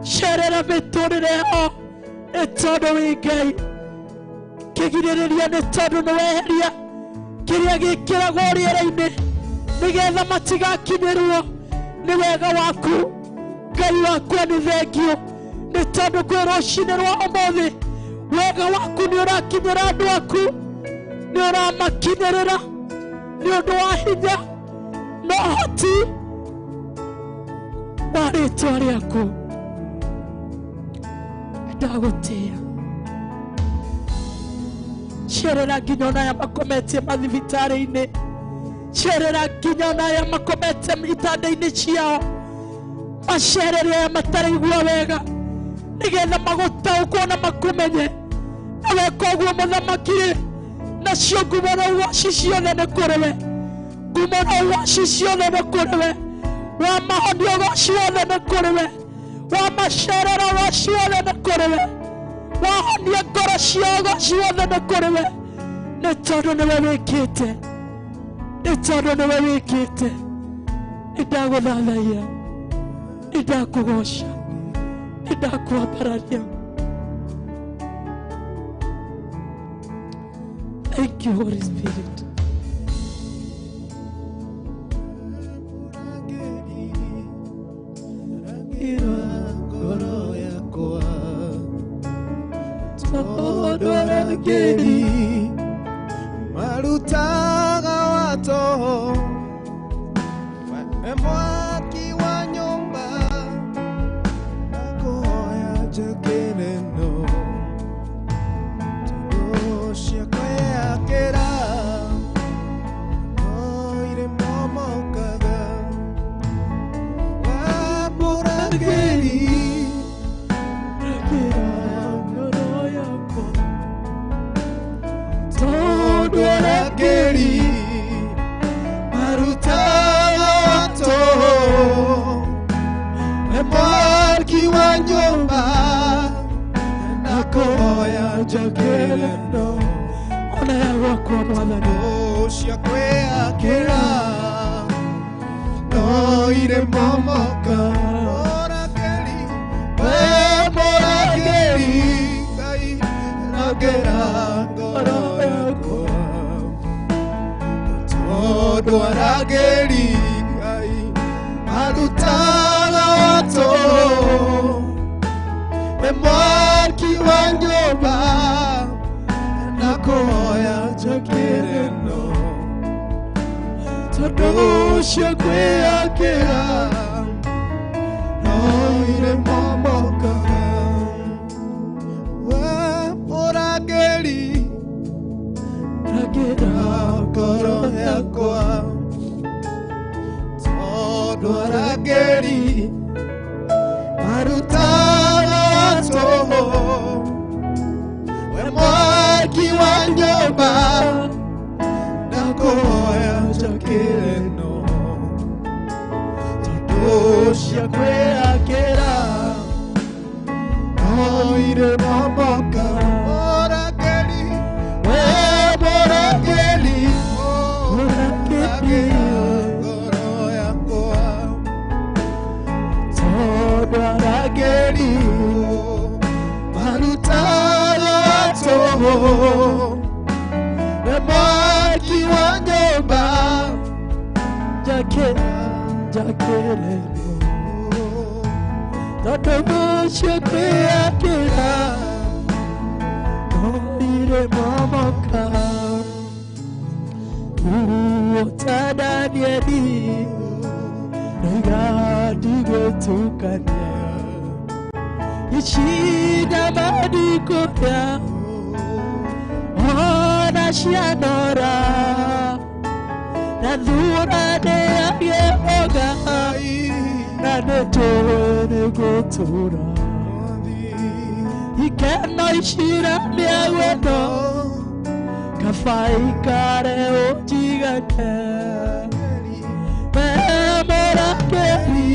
cerera mĩtũrĩre yao, nĩ tondũ wĩ Ngai. Kĩgirĩrĩria nĩ tondũ nĩ weheria kĩrĩa gĩkĩragwo rĩera-inĩ nĩgetha matigakinyĩrwo nĩ wega waku. Ngai wakwa nĩ thengio nĩ tondũ kwĩ rũcinĩ rwa ũmũthĩ wega waku nĩ ũrakinyĩra andũ aku, nĩ ũramakinyĩrĩra nĩ ũndũ wa hinya na ũhoti wa rĩtwa rĩaku. Ndagũtĩĩa. Cerera nginya ona aya makometie mathibitarĩ-inĩ, cerera nginya ona aya makomete itanda-inĩ ciao, macerere aya mataraigua wega nĩgetha magũtaũkwo na makũmenye. Na weka ũguo mũthamaki-rĩ, nacio ngumo na ũgoci ciothe nĩ kũrĩ we, ngumo na ũgoci ciothe nĩ kũrĩ we, wa mahonia ũgoci wothe nĩ kũrĩ we, wa macerera ũgoci wothe nĩ kũrĩ we, wahonia ngoro ciao ũgoci wothe nĩ kũrĩ we, nĩ tondũ nĩwe wĩkĩte, nĩ tondũ nĩwe wĩkĩte. Nĩ ndagũthathaiya, nĩ ndakũgoca, nĩ ndakwambararia. Thank you, Holy Spirit. Ngoro yakwa tondũ arangĩri marutaga wa toho, we mwaki wa nyũmba, nakũhoya njũkĩre no tondũ ciakwĩakĩra no irĩmomokaga. Wamũrangĩri tondũ arangĩri marutaga wa toho, we mwaki wa nyũmba, nakũhoya njũkĩre no Ona ya gwakwa mwathani ciakwĩakĩra no irĩmomoka. Mũrangĩri, we mũrangĩri, Ngai rangĩra ngoro yakwa tondũ arangĩri Ngai marutaga wa toho, we mwaki wa nyũmba, nakũhoya njũkĩre no tondũ ciakwĩakĩra no irĩmomokaga. We mũrangĩri rangĩra ngoro yakwa tondũ arangĩri marutaga wa toho, we mwaki wa nyũmba, nakũhoya njũkĩre no tondũ ciakwĩakĩra no irĩmomoka. Mũrangĩri, we mũrangĩri, mũrangĩra ngoro yakwa tondũ arangĩri marutaga wa toho, we mwaki wa nyũmba, njakĩra njakĩre no tondũ ciakwĩakĩra no irĩmomoka. Ta Danieli ndoiga ndigũtukania icinda mandikũrĩa ona cianora Na thura nĩagĩoga na nĩtũĩ nĩgũtũra ikeno icira mĩagwendo kaba ikare ũnjigane we mũrakĩri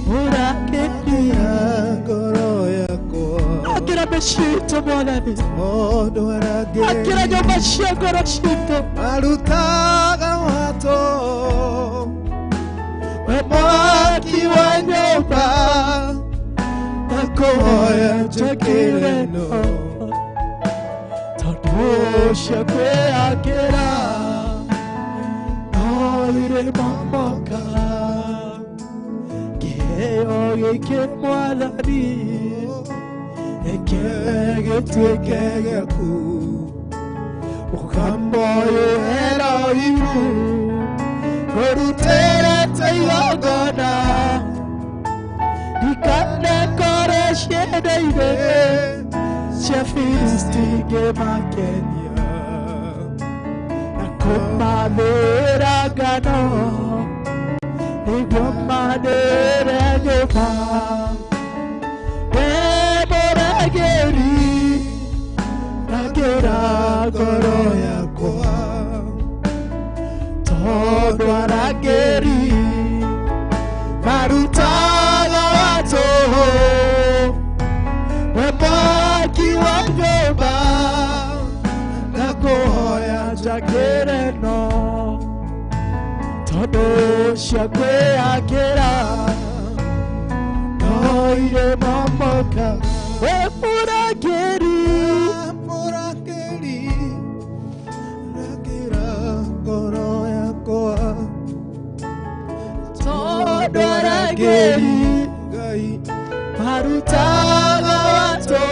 mũrakĩri ngoro yakwa akĩra mĩciĩ itũ mwathani tondũ arangĩri akĩra nyũmba cia ngoro citũ marutaga watũ we mwaki wa nyũmba ndakũhoya njakĩre no tondũ ũcio kwĩakĩra no irĩ momoka kĩheo gĩkĩ mwathani reke gĩtuĩke gĩaku mũgambo ũyũ Elohimu ngũrutĩrĩte igongona ndikanekore ciendeire cia Filisti ngĩmakenia na kũmathĩra ngano nĩguo manĩre nyũmba we mũragĩri ragĩra ngoro yakwa tondũ arangĩri marutaga watũ we mwaki wa nyũmba ndakũhoya njakĩre no tondũ cia kwĩakĩra no irĩ momoka we mũrangĩri mũrangĩri rangĩra ngoro yakwa tondũ arangĩri Ngai marutaga watũ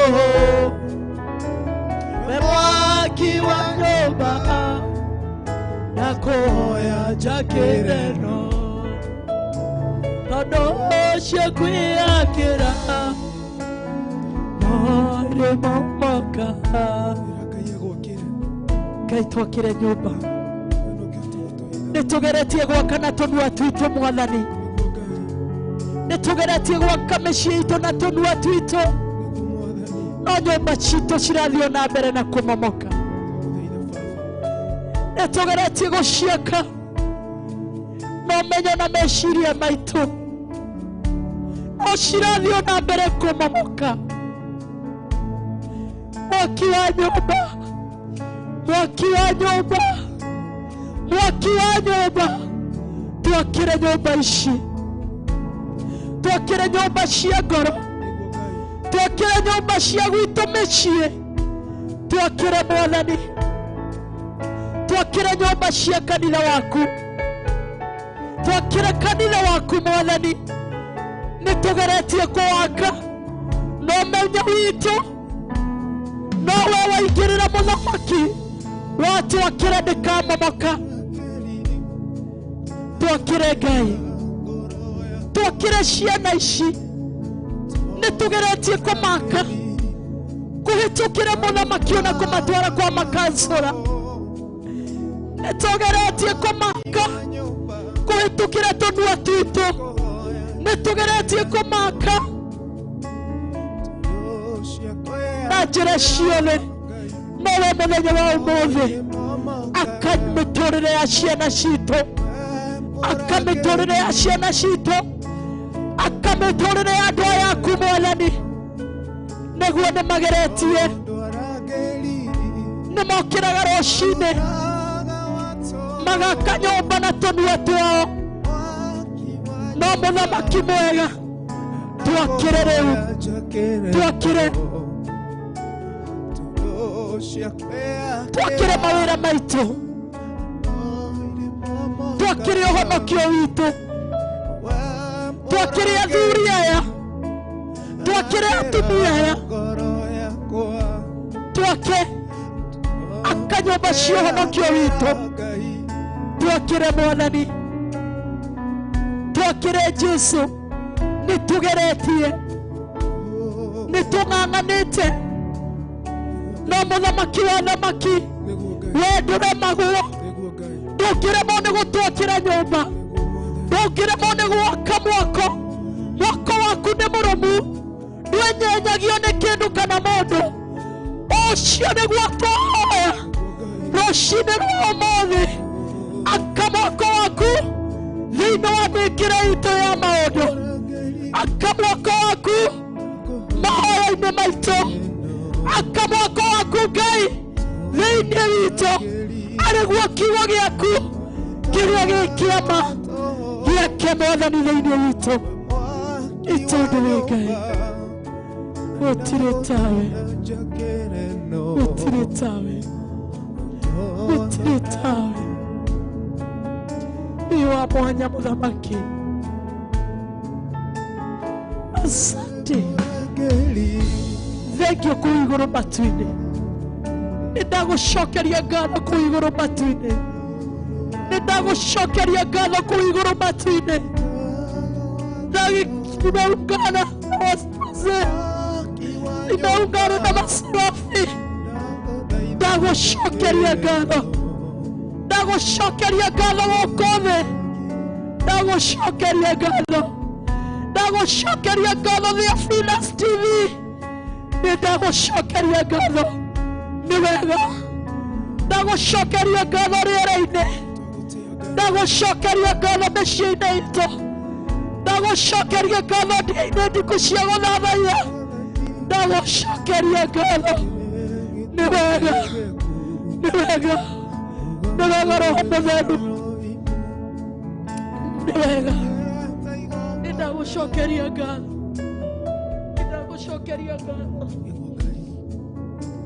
we mwaki wa nyũmba ndakũhoya njakĩre no tondũ ũcio kwĩakĩra no irĩ momoka Ngai agwakĩre Ngai twakĩre nyũmba nũkĩo nĩtũgeretie gwaka na tũnua twitũ mwathani nĩtũgeretie gwaka mĩciĩ itũ na tũnua twitũ no nyũmba citũ cirathiĩ na mbere na kũmomoka nĩtũgeretie gũciaka no menyo na meciria maitũ no cirathiĩ na mbere kũmomoka mwaki wa nyũmba mwaki wa nyũmba mwaki wa nyũmba twakĩre nyũmba ici twakĩre nyũmba cia ngoro twakĩre nyũmba cia gwitũ mĩciĩ twakĩre mwathani twakĩre nyũmba cia kanitha waku twakĩre kanitha waku mwathani nĩtũgeretie kũwaka no menyo witũ no we waingĩrĩra mũthamaki watwakĩra ndĩkamomoka twakĩre Ngai twakĩre ciana ici nĩtũgeretie kũmaka kũhĩtũkĩra mũthamaki ona kũmatwara kwa makansũra nĩtũgeretie kũmaka kũhĩtũkĩra tũnua twitũ nĩtũgeretie kũmaka na njĩra ciothe nowe mũthenya wa ũmũthĩ aka mĩtũrĩre ya ciana citũ aka mĩtũrĩre ya ciana citũ aka mĩtũrĩre ya andũ aya aku mwathani nĩguo nĩmageretie nĩmokĩraga rũcinĩ magaka nyũmba na tũnua twao no mũthamaki mwega twakĩre rĩu twakĩre twakĩre mawĩra maitũ twakĩre ũhonokio witũ twakĩre athuri aya twakĩre atumia aya twake aka nyũmba cia ũhonokio witũ twakĩre mwathani twakĩre Jesũ nĩtũgeretie nĩtũng'ang'anĩte no mũthamaki wa thamaki we ndũremagwo Ndũngĩremwo nĩ gũtwakĩra nyũmba, ndũngĩremwo nĩ gwaka mwako. Mwako waku nĩ mũrũmu, ndwenyenyagio nĩ kĩndũ kana mũndũ. Ũcio nĩguo twahoya rũcinĩ rwa ũmũthĩ. Aka mwako waku thĩinĩ wa mĩkĩre itũ ya maũndũ, aka mwako waku mahoya-inĩ maitũ, aka mwako waku Ngai thĩinĩ witũ, arĩguo kiugo gĩaku kĩrĩa gĩ kĩama gĩake Mwathani thĩinĩ witũ. Ĩtondũ wĩ Ngai, gũtirĩ tawe, gũtirĩ tawe, gũtirĩ tawe. Nĩ wa mwanya mũthamaki. Asante, thengio kũu igũrũ matu-inĩ. Nĩ ndagũcokeria ngatho kũu igũrũ matu-inĩ. Nĩ ndagũcokeria ngatho kũu igũrũ matu-inĩ. Nimeungana na wazee, nimeungana na maserafi. Ndagũcokeria ngatho, ndagũcokeria ngatho gũkũ thĩ, ndagũcokeria ngatho, ndagũcokeria ngatho Theophilus TV. Nĩ ndagũcokeria ngatho, nĩ wega. Ndagũcokeria ngatho rĩera-inĩ, ndagũcokeria ngatho mĩciĩ-inĩ itũ, ndagũcokeria ngatho ndĩa-inĩ ndikũ cia gũthathaiya. Ndagũcokeria ngatho, nĩ wega, nĩ wega, nĩ wega Roho Mũtheru, nĩ wega. Nĩ ndagũcokeria ngatho, nĩ ndagũcokeria ngatho,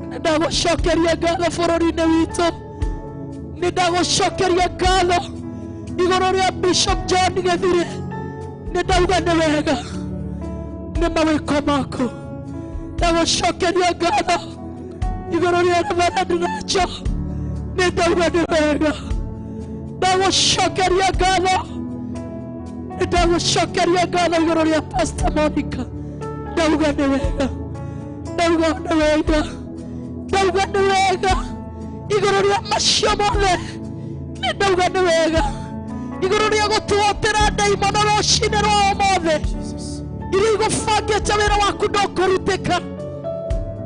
nĩ ndagũcokeria ngatho bũrũri-inĩ witũ. Nĩ ndagũcokeria ngatho igũrũ rĩa Bishop John Gĩthire. Nĩ ndauga nĩ wega, nĩ mawĩko maku. Ndagũcokeria ngatho igũrũ rĩa Reverend Rachel. Nĩ ndauga nĩ wega. Ndagũcokeria ngatho, nĩ ndagũcokeria ngatho igũrũ rĩa Pastor Monica. Ndauga nĩ wega, ndauga nĩ wega, ndauga nĩ wega igũrũ rĩa macio mothe. Nĩ ndauga nĩ wega igũrũ rĩa gũtuotera ndaimono rũcinĩ rwa ũmũthĩ iria igũbangĩte wĩra waku ndũkũrutĩka.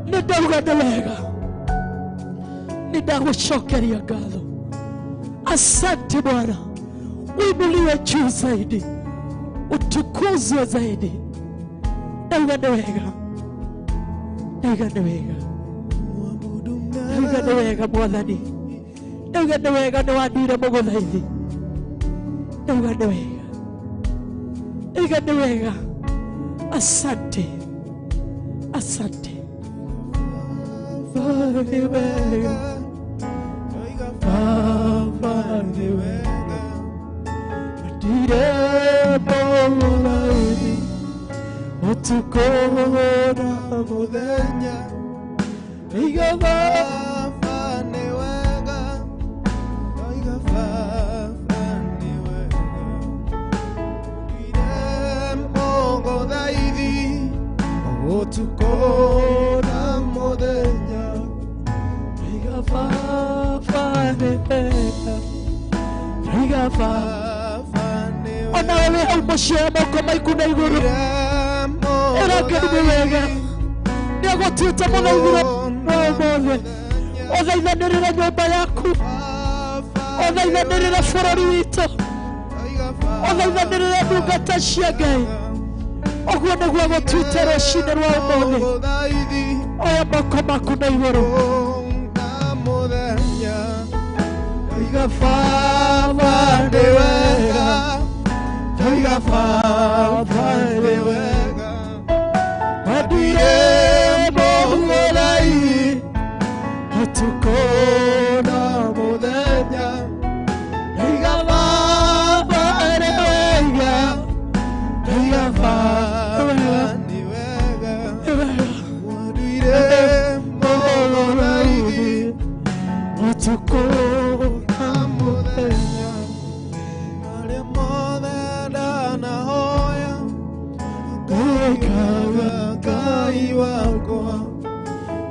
Nĩ ndauga nĩ wega, nĩ ndagũcokeria ngatho. Asante Bwana, uinuliwe juu zaidi, utukuzwe zaidi. Ndauga nĩ wega, ndauga nĩ wega, ndauga nĩ wega Mwathani, ndauga nĩ wega. Nĩ wanduire mũgũthaithi. Ndauga nĩ wega, ndauga nĩ wega. Asante, asante. Baba nĩ wega, Baba nĩ wega, ndirĩ mũgũthaithi ũtukũ na mũthenya. Iga Baba nĩ wega, iga Baba nĩ wega, ndirĩ mũgũthaithi ũtukũ na mũthenya. Iga Baba nĩ wega, iga Baba. Baba nĩ Ona wewe hau mũciĩ wa moko maiku na igũrũ, ĩra Ngai nĩ wega. Nĩ agũtuĩte mũthaithi wa ũmũthĩ. Ũthaithanĩrĩre nyũmba yaku, ũthaithanĩrĩre bũrũri witũ, ũthaithanĩrĩre ndungata cia Ngai. Ũguo nĩguo agũtuĩte rũcinĩ rwa ũmũthĩ. Oya moko maku na igũrũ. Iga Baba nĩ wega, iga Baba nĩ wega, Ndirĩ mũgũthaithi ũtukũ na mũthenya. Iga Baba nĩ wega, iga Baba nĩ wega, nĩ wega. ndirĩ mũgũthaithi Ũtukũ na mũthenya. Arĩa mothe ndanahoya Ngai Ngai wakwa,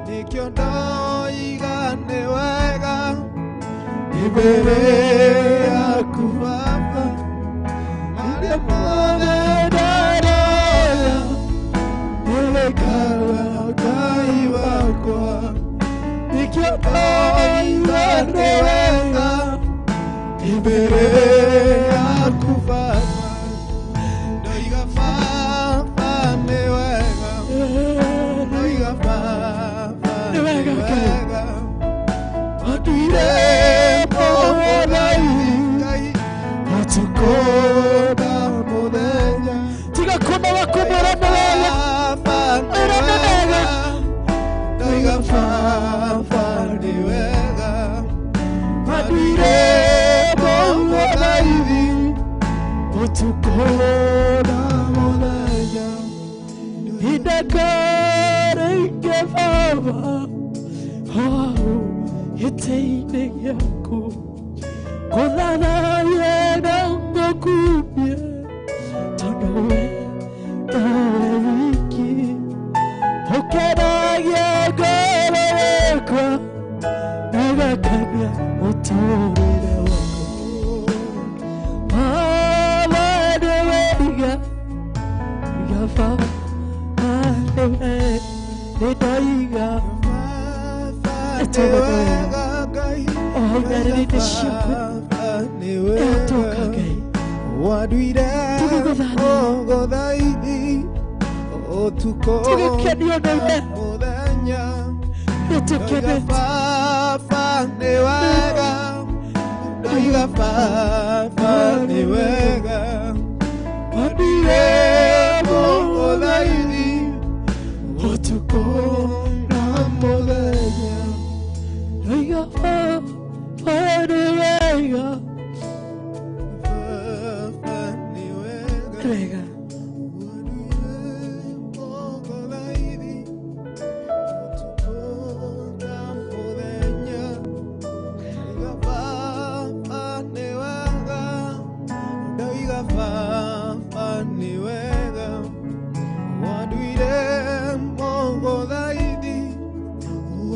nĩkĩo ndoiga nĩ wega, nĩ Imbere yaku Baba, arĩa mothe ndanoya, nĩwĩkaga Ngai wakwa. Nĩkĩo ndoiga nĩ wega imbere yaku Baba, ndoiga Baba nĩ wega, ndoiga Baba nĩ wega, watuire mũthaithi ũtukũ na mũthenya. Tiga kunoga kumwĩra nĩ wega. Baba nĩ wega, ndoiga Baba nĩ wega, watuire mũthaithi ũtukũ na mũthenya. Indakarenge Baba, hau gĩtĩ-inĩ gĩaku, gũthathaiye na ngũkumie, tondũ we nowe wiki ũkenagia ngoro yakwa na ũgakenia mũtũũrĩre wakwa. Baba nĩ wega, Baba nĩ wega, nĩ ndoiga o ciaku ĩhĩtũka Ngai. Waduire mũthaithi ũtukũ Tũgĩkenio nĩwe. mũthenya. Nĩtũkenete. Ndoiga Baba nĩ wega, ndoiga Baba nĩ wega, waduire mũthaithi ũtukũ na mũthenya. Ndoiga Baba nĩ wega. Baba nĩ wega. Nĩ wega.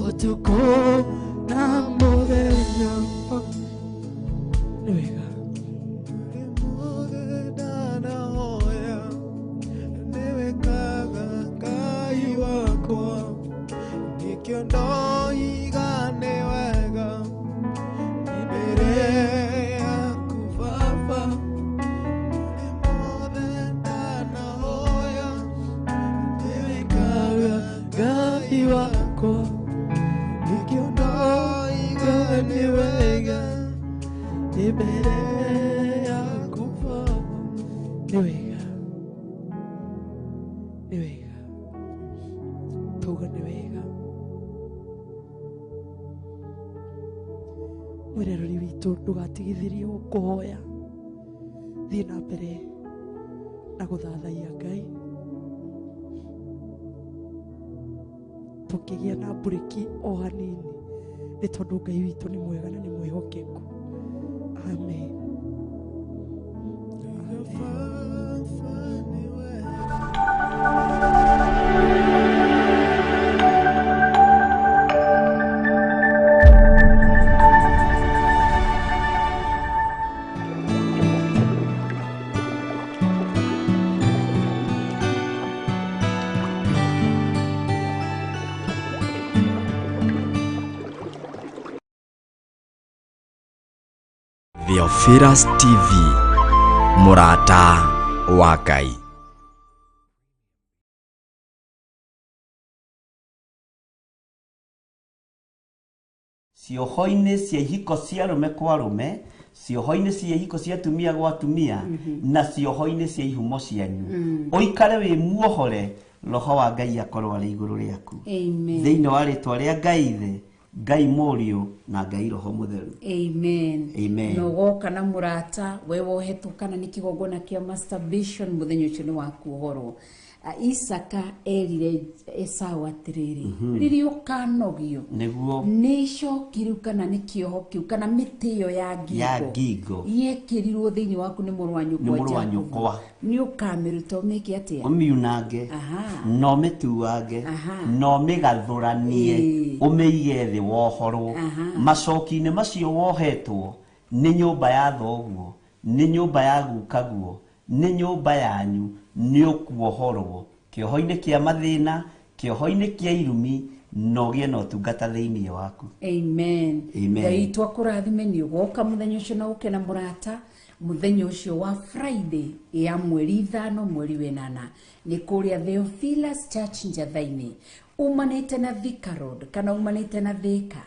Ũtukũ na mũthenya. Nĩ wega. Nĩkĩo ndoiga nĩ wega imbere yaku Baba, mothe ndanahoya, nĩwĩkaga Ngai wakwa. Nĩkĩo ndoiga nĩ wega imbere yaku Baba. Nĩ wega. Nĩ wega. Tauga nĩ wega. Mwĩroreri witũ ndũgatigithĩrie kũhoya, thiĩ na mbere na gũthathaiya Ngai. Tũngĩgĩa na mburĩki o hanini nĩ tondũ Ngai witũ nĩ mwega na nĩ mwĩhokeku. Amen. Baba nĩ wega. Theophilus TV, mũrata wa Ngai. Cioho-inĩ cia ihiko cia arũme kwa arũme, cioho-inĩ cia ihiko cia atumia gwa atumia, na cioho-inĩ cia ihumo cianyu. Ũikare wĩ muohore, roho wa Ngai akorwo arĩ igũrũ rĩaku. Amen. Thĩinĩ wa rĩtwa rĩa Ngai Ithe, Ngai Mũriũ na Ngai Roho Mũtheru. Amen. Amen. Na ũgoka na mũrata we wohetwo kana nĩ kĩgongona kĩa masturbation mũthenya ũcio nĩ wa kuohorwo. Isaka erire Esau atĩrĩrĩ, rĩrĩa ũkanogio Nĩguo nĩ icoki rĩu kana nĩ kĩoho kĩu kana mĩtĩ ĩyo ya ngingo Ya ngingo. yekĩrirwo thĩinĩ waku nĩ mũrũ wa Nĩ nyũkwa mũrũ wa Jakubu. nyũkwa. Nĩ ũkamĩruta ũmĩke atĩa? Ũmiunange Aha. na ũmĩtuange Aha. na ũmĩgathũranie Ĩĩ. ũmĩige thĩ. thĩ wohorwo. Macoki-inĩ macio wohetwo nĩ nyũmba ya thoguo, nĩ nyũmba ya gukaguo, nĩ nyũmba yanyu, nĩ ũkuohorwo kĩoho-inĩ kĩa mathĩna, kĩoho-inĩ kĩa irumi, na ũgĩe na ũtungata thĩinĩ waku. Amen. Amen. Ngai witũ akũrathime nĩ ũgoka mũthenya ũcio na ũke na mũrata mũthenya ũcio wa Friday ya mweri 5 mweri wenana nĩ kũrĩa Theophilus Church Njatha-inĩ, umanĩte na Thika Road kana umanĩte na Thika,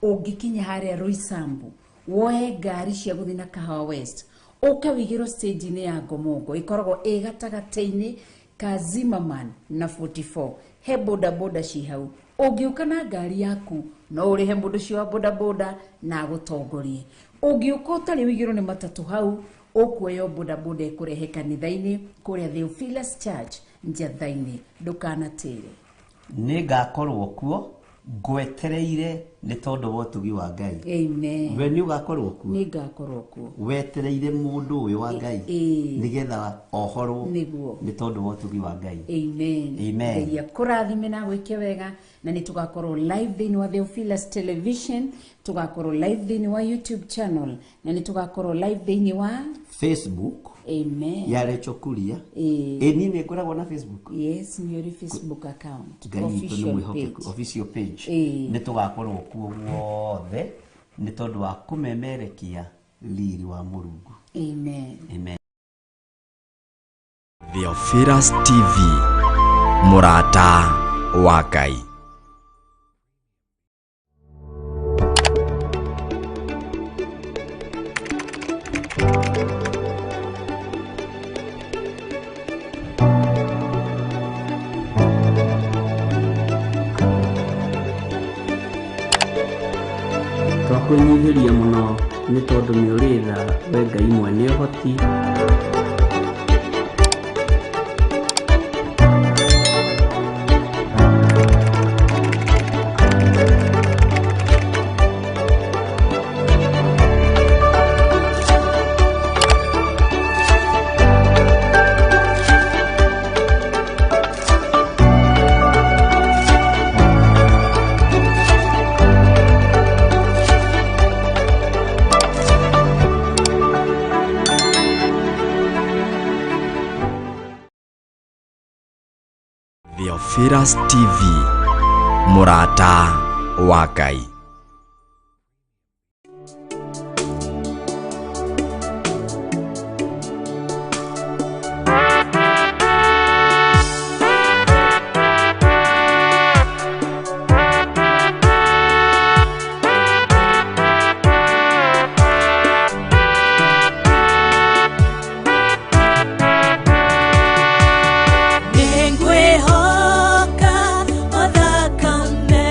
ũngĩkinya harĩa Roysambu woe ngari cia gũthiĩ na Kahawa West, ũke wĩigĩrwo stage-inĩ ya Ngomongo, ĩkoragwo ĩ gatagatĩ-inĩ ka Zimmerman na 44, he bodaboda ci hau. Ũngĩũka na ngari yaku no ũrĩhe mũndũ ũcio wa bodaboda na agũtongorie. Ũngĩũka ũtarĩ ũigĩrwo nĩ matatũ hau, ũkuoya bodaboda ĩkũrehe kanitha-inĩ kũrĩa Theophilus Church Njatha-inĩ. Ndũkanatĩre. Nĩ ngakorwo kuo ngwetereire nĩ tondũ wa ũtugi wa Ngai. Amen. We nĩ ũgakorwo kuo? Nĩ ngakorwo kuo. Wetereire mũndũ ũyũ wa Ngai nĩgetha ohorwo Nĩguo. nĩ tondũ wa ũtugi wa Ngai. Amen. Amen. Ngai akũrathime na gwĩke wega, na nĩ tũgakorwo live thĩinĩ wa Theophilus Television, tũgakorwo live thĩinĩ wa YouTube channel, na nĩ tũgakorwo live thĩinĩ wa Facebook. Amen. Ya Rachel Kuria. Ĩĩ. Ĩ niĩ nĩ ngoragwo na Facebook. Yes, nĩ ũrĩ Facebook account. Ngai witũ nĩ Official mwĩhokeku. page. Official page. Ĩĩ. Nĩ tũgakorwo kuo guothe nĩ tondũ wa kũmemerekia riri wa Mũrungu. Amen. Amen. Theophilus TV, mũrata wa Ngai. Twakwĩnyihĩria mũno nĩ tondũ nĩ ũrĩ tha, we Ngai mwene ũhoti. Theophilus TV, mũrata wa Ngai. Nĩngwĩhoka o thakame,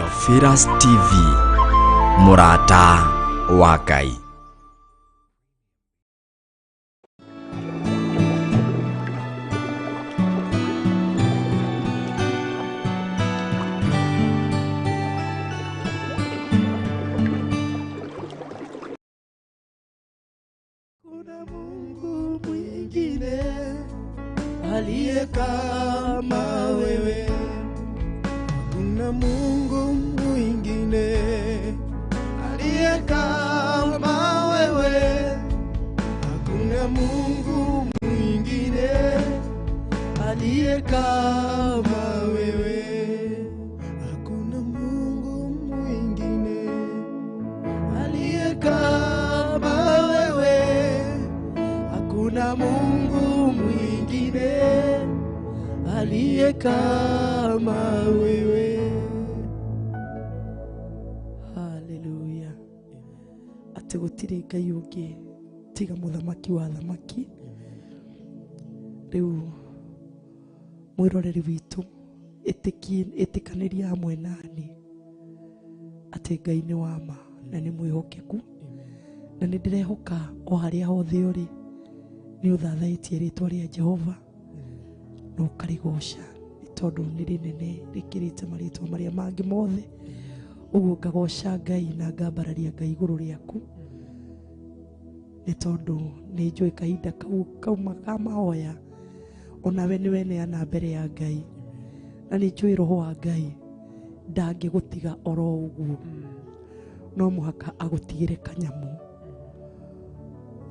Theophilus TV, mũrata wa Ngai. Kuna Mungu mwingine aliye kama wewe. Kuna Mungu mwingine aliye kama wewe. Hakuna Mungu mwingine aliye kama wewe. Hakuna Mungu mwingine aliye kama wewe. Hakuna Mungu mwingine aliye kama wewe. Haleluya. Atĩ gũtirĩ Ngai ũngĩ tiga mũthamaki wa thamaki. Rĩu mwĩroreri witũ, ĩtĩkanĩria hamwe nani atĩ Ngai nĩ wa ma na nĩ mwĩhokeku, na nĩ ndĩrehoka o harĩa hothe ũrĩ nĩ ũthathaĩtie rĩtwa rĩa Jehova na ũkarĩgoca, nĩ tondũ nĩ rĩnene rĩkĩrĩte marĩtwa marĩa mangĩ mothe. Ũguo ngagoca Ngai na ngambararia Ngai igũrũ rĩaku, nĩ tondũ nĩ njũĩ kahinda kau kauma ka mahoya onawe nĩ weneana mbere ya Ngai, na nĩ njũĩ roho wa Ngai ndangĩgũtiga oro ũguo, no mũhaka agũtigĩre kanyamũ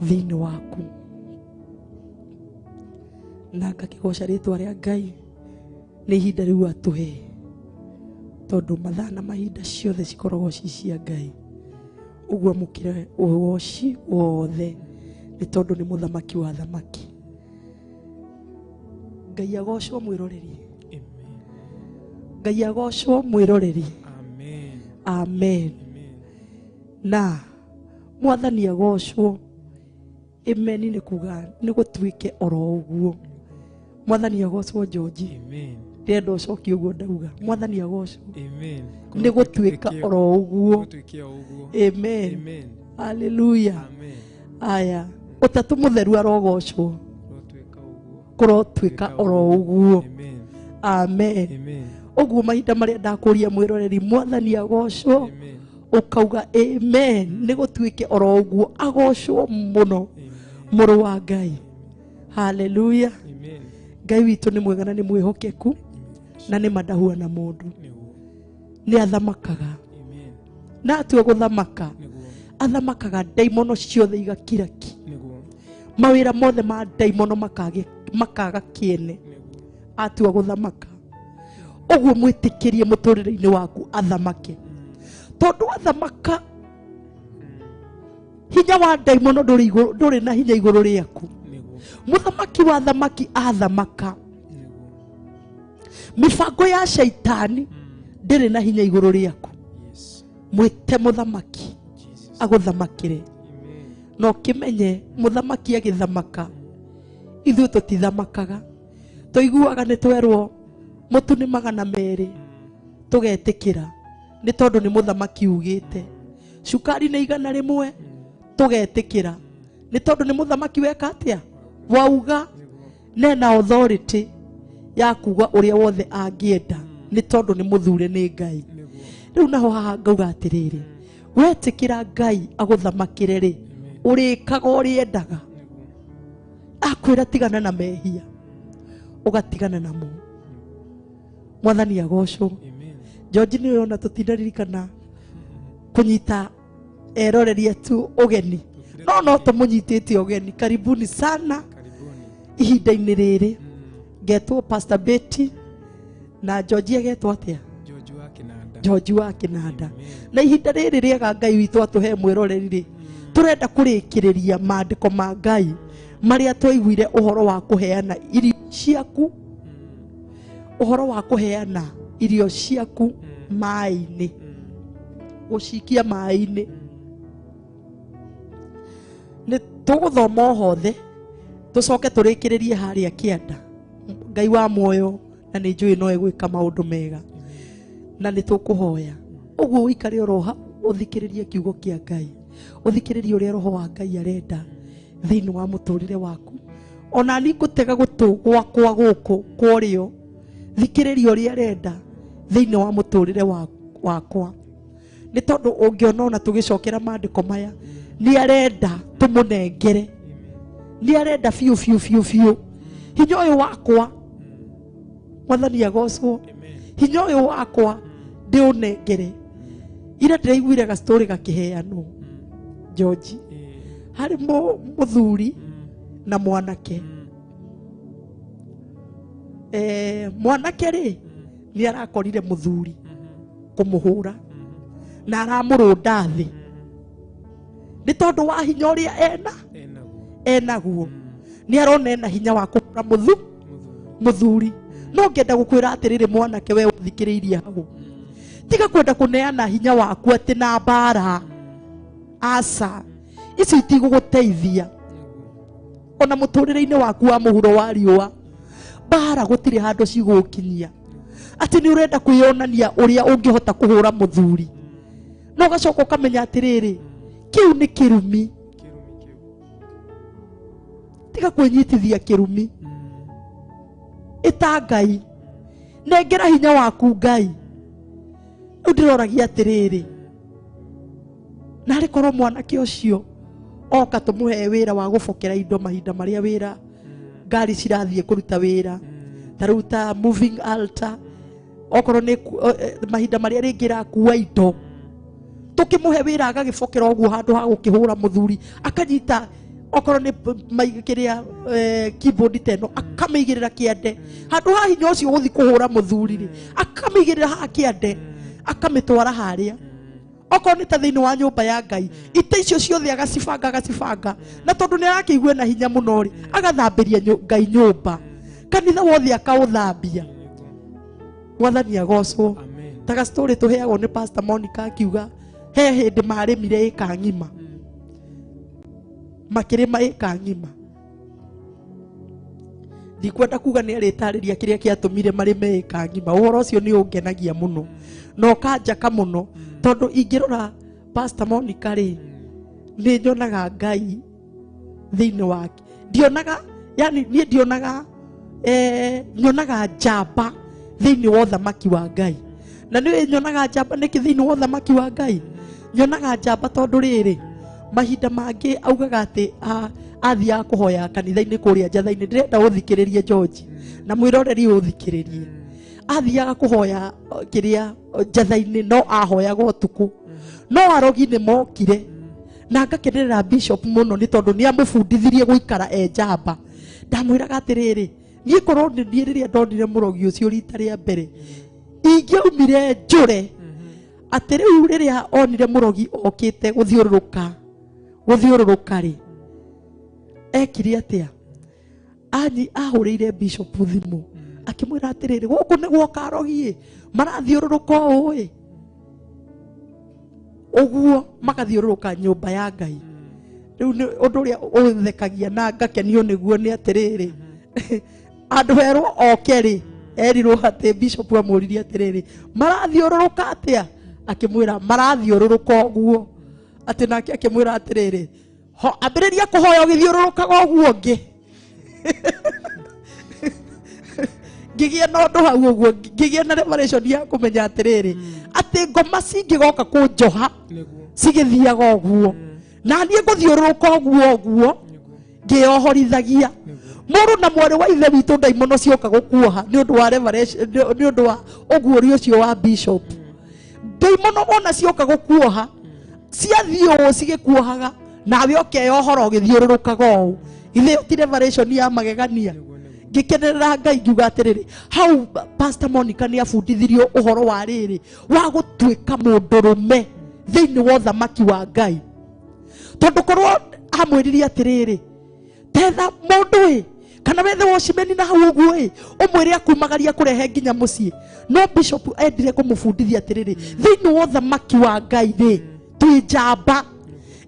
thĩinĩ waku. Na ngakĩgoca rĩtwa rĩa Ngai nĩ ihinda rĩu atũhe, tondũ mathaa na mahinda ciothe cikoragwo ci cia Ngai. Ũguo amũkĩre ũgoci wothe nĩ tondũ nĩ mũthamaki wa thamaki. Ngai agocwo mwĩroreri. Ngai agocwo mwĩroreri. Amen. Amen. Na mwathani agocwo. Amen nĩ kuga nĩ gũtuĩke oro ũguo. Mwathani agocwo George. Amen. Ndĩrenda ũcokie ũguo ndauga. Mwathani agocwo. Amen. Nĩ gũtuĩka oro ũguo. Gũtuĩke o ũguo. Amen. Amen. Haleluya. Amen. Aya, ũtatũ mũtheru arogocwo. Gũtuĩka ũguo. Kũrotuĩka oro ũguo. Amen. Amen. Amen. Ũguo mahinda marĩa ndakũria mwĩroreri mwathani agocwo, Amen. ũkauga amen, nĩ gũtuĩke oro ũguo, agocwo mũno mũrũ wa Ngai. Haleluya. Amen. Ngai witũ nĩ mwega na nĩ mwĩhokeku na nĩ mandahuana mũndũ. Nĩguo. Nĩ athamakaga. Amen. Na atua gũthamaka, Nĩguo. athamakaga ndaimono ciothe igakiraki. Nĩguo. Mawĩra mothe ma ndaimono makaga kĩene. Nĩguo. Atua gũthamaka. Ũguo mwĩtĩkĩrie mũtũrĩre-inĩ waku athamake, tondũ athamaka hinya wa ndaimono ndũrĩ na hinya igũrũ rĩaku. Nĩguo. Mũthamaki wa thamaki athamaka, Nĩguo. mĩbango ya shaitani ndĩrĩ na hinya igũrũ rĩaku. Yes. Mwĩte mũthamaki Jesus. agũthamakĩre. Amen. Na ũkĩmenye mũthamaki agĩthamaka, ithuĩ tũtithamakaga. Tũiguaga nĩ twerwo mũtu nĩ 200, tũgetĩkĩra nĩ tondũ nĩ mũthamaki ugĩte. Cukari nĩ 100, tũgetĩkĩra nĩ tondũ nĩ mũthamaki weka atĩa, wauga. Nena authority ya kuga ũrĩa wothe angĩenda nĩ tondũ nĩ mũthure nĩ Ngai. Rĩu naho haha ngauga atĩrĩrĩ, wetĩkĩra Ngai agũthamakĩre rĩ, ũrĩkaga ũrĩa endaga. Akwĩra tigana na mehia, ũgatigana namo. Mwathani agocwo. Amen. George nĩ ũrona tũtinaririkana kũnyita eroreri tu ũgeni, no tũmũnyitĩte ũgeni. Karibuni sana. Karibuni. Ihinda-inĩ rĩrĩ ngetwo Pastor Betty na George agetwo atĩa? George wa Kĩnanda. George wa Kĩnanda. Na ihinda rĩrĩ rĩega Ngai witũ atũhe mwĩroreri rĩ, tũrenda kũrĩkĩrĩria maandĩko ma Ngai marĩa twaiguire ũhoro wa kũheana irio ciaku, ũhoro wa kũheana irio ciaku maĩ-inĩ, gũcikia maĩ-inĩ. Nĩ tũgũthoma o hothe tũcoke tũrĩkĩrĩrie harĩa kĩanda. Ngai wa muoyo na nĩ njũĩ no egwĩka maũndũ mega, na nĩ tũkũhoya. Ũguo ũikare oro hau ũthikĩrĩrie kiugo kĩa Ngai, ũthikĩrĩrie ũrĩa roho wa Ngai arenda thĩinĩ wa mũtũrĩre waku. Ona niĩ ngũtega gũtũ gwakwa gũkũ kwa ũrĩo, thikĩrĩria ũrĩa arenda thĩinĩ wa mũtũrĩre wakwa. Nĩ tondũ ũngĩona ona tũgĩcokera maandĩko maya, nĩ arenda tũmũnengere, nĩ arenda biũ biũ biũ biũ. Hinya ũyũ wakwa, Mwathani agocwo, hinya ũyũ wakwa ndĩũnengere. Ira ndĩraiguire gastori gakĩheanwo George, harĩ mũthuri na mwanake. Mwanake rĩ nĩ arakorire mũthuri kũmũhũra na aramũrũnda thĩ nĩ tondũ wa hinya ũrĩa enaguo. Nĩ arona ena hinya wa kũhũra mũthuri. No ngenda gũkwĩra atĩrĩrĩ mwanake, we ũthikĩrĩirie hau, tiga kwenda kũneana hinya waku atĩ na mbara. Aca, ici itigũgũteithia ona mũtũrĩre-inĩ waku wa mũhuro wa riũa. Mbara gũtirĩ handũ cigũkinyia atĩ nĩ ũrenda kwĩyonania ũrĩa ũngĩhota kũhũra mũthuri, no ũgacoka ũkamenya atĩrĩrĩ, kĩu nĩ kĩrumi. Tiga kwĩnyitithia kĩrumi. Ĩta Ngai, nengera hinya waku Ngai. Rĩu ndĩroragia atĩrĩrĩ, narĩ korwo mwanake ũcio oka tũmũhe wĩra wa gũbokera indo mahinda marĩa wĩra ngari cirathiĩ kũruta wĩra, ta rĩu ta moving altar, okorwo nĩ mahinda marĩa rĩngĩ ĩrakua indo, tũkĩmũhe wĩra agagĩbokera ũguo handũ ha gũkĩhũra mũthuri, akanyita okorwo nĩ kĩrĩa keyboard ta ĩno akamĩigĩrĩra kĩande, handũ ha hinya ũcio gũthiĩ kũhũra mũthuri rĩ, akamĩigĩrĩra haha kĩande akamĩtwara harĩa. Okorwo nĩ ta thĩinĩ wa nyũmba ya Ngai, ite icio ciothe agacibanga agacibanga, na tondũ nĩ arakĩigua na hinya mũno rĩ, agathambĩria Ngai nyũmba, kanitha wothe akaũthambia. Mwathani agocwo. Ta gastori tũheagwo nĩ Pastor Monica akiuga he hĩndĩ marĩmire ĩka ng'ima, makĩrĩma ĩka ng'ima. Ndikwenda kuga nĩ arĩtarĩria kĩrĩa kĩatũmire marĩme ĩka ng'ima. Ũhoro ũcio nĩ ũngenagia mũno na ũkanjaka mũno, tondũ ingĩrora Pastor Monica rĩ, nĩ nyonaga Ngai thĩinĩ wake. Ndionaga, yani niĩ ndionaga, nyonaga njamba thĩinĩ wa ũthamaki wa Ngai. Na nĩ nyonaga njamba nĩkĩ thĩinĩ wa ũthamaki wa Ngai? Nyonaga njamba tondũ rĩrĩ, mahinda mangĩ augaga atĩ athiaga kũhoya kanitha-inĩ kũrĩa njatha-inĩ. Ndĩrenda ũthikĩrĩrie George na mwĩroreri ũthikĩrĩrie. Athiaga kũhoya kĩrĩa njatha-inĩ, no ahoyaga ũtukũ, no arogi nĩ mokire. Na ngakenerera bishop mũno nĩ tondũ nĩ amũbundithirie gũikara e njamba. Ndamwĩraga atĩrĩrĩ, niĩ korwo nĩ niĩ rĩrĩa ndonire mũrogi ũcio rita rĩa mbere, ingĩaumire njũre atĩ rĩu rĩrĩa onire mũrogi okĩte gũthiũrũrũka rĩ, ekire atĩa? Anyi ahũrĩire bishop thimũ akĩmwĩra atĩrĩrĩ, gũkũ nĩ guoka arogi ĩ, marathiũrũrũka ũũ ĩ, ũguo magathiũrũrũka nyũmba ya Ngai. Rĩu nĩ ũndũ ũrĩa ũthekagia na ngakenio nĩguo nĩ atĩrĩrĩ, andũ erwo oke rĩ, erirwo atĩ bishop amũririe atĩrĩrĩ, marathiũrũrũka atĩa? Akĩmwĩra marathiũrũrũka ũguo. Atĩ nake akĩmwĩra atĩrĩrĩ, ambĩrĩria kũhoya ũgĩthiũrũrũkaga ũguo ũngĩ. Ngĩgĩa na ũndũ hau ũguo, ngĩgĩa na revelation ya kũmenya atĩrĩrĩ, atĩ ngoma cingĩgoka kũnjoha cigĩthiaga ũguo, na niĩ ngũthiũrũrũka ũguo ũguo ngĩohorithagia. Mũrũ na mwarĩ wa ithe witũ ndaimono cioka gũkuoha nĩ ũndũ wa revelation, nĩ ũndũ wa ũguũrio ũcio wa bishop. Ndaimono wona cioka gũkuoha, ciathiĩ ũũ cigĩkuohaga, nawe ũkeyohora ũgĩthiũrũrũkaga ũũ. Ithe ti revelation ya magegania. Ngĩkenerera Ngai ngiuga atĩrĩrĩ, hau Pastor Monica nĩ abundithirio ũhoro wa rĩrĩ wa gũtuĩka mũndũrũme thĩinĩ wa ũthamaki wa Ngai. Tondũ korwo amwĩrire atĩrĩrĩ, tetha mũndũ ĩ, kana wethe watchman na hau ũguo ĩ, ũmwĩre akumagaria kũrehe nginya mũciĩ. No bishop endire kũmũbundithia atĩrĩrĩ, thĩinĩ wa ũthamaki wa Ngai rĩ, twĩ njamba.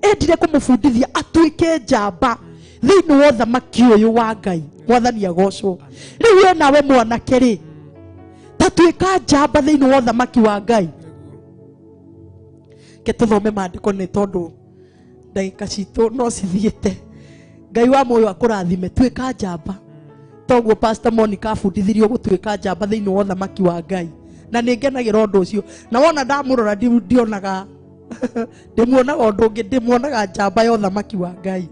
Endire kũmũbundithia atuĩke njamba thĩinĩ wa ũthamaki ũyũ wa Ngai. Mwathani agocwo. Rĩu we nawe mwanake rĩ, ta tuĩka njamba thĩinĩ wa ũthamaki wa Ngai. Ke tũthome maandĩko nĩ tondũ ndagĩka citũ no cithiĩte. Ngai wa muoyo akũrathime, tuĩka njamba. Toguo Pastor Monica abundithirio gũtuĩka njamba thĩinĩ wa ũthamaki wa Ngai. Na nĩ ngenagĩra ũndũ ũcio. Na wona ndamũrora ndionaga ndĩmuonaga ũndũ ũngĩ, ndĩmuonaga njamba ya ũthamaki wa Ngai.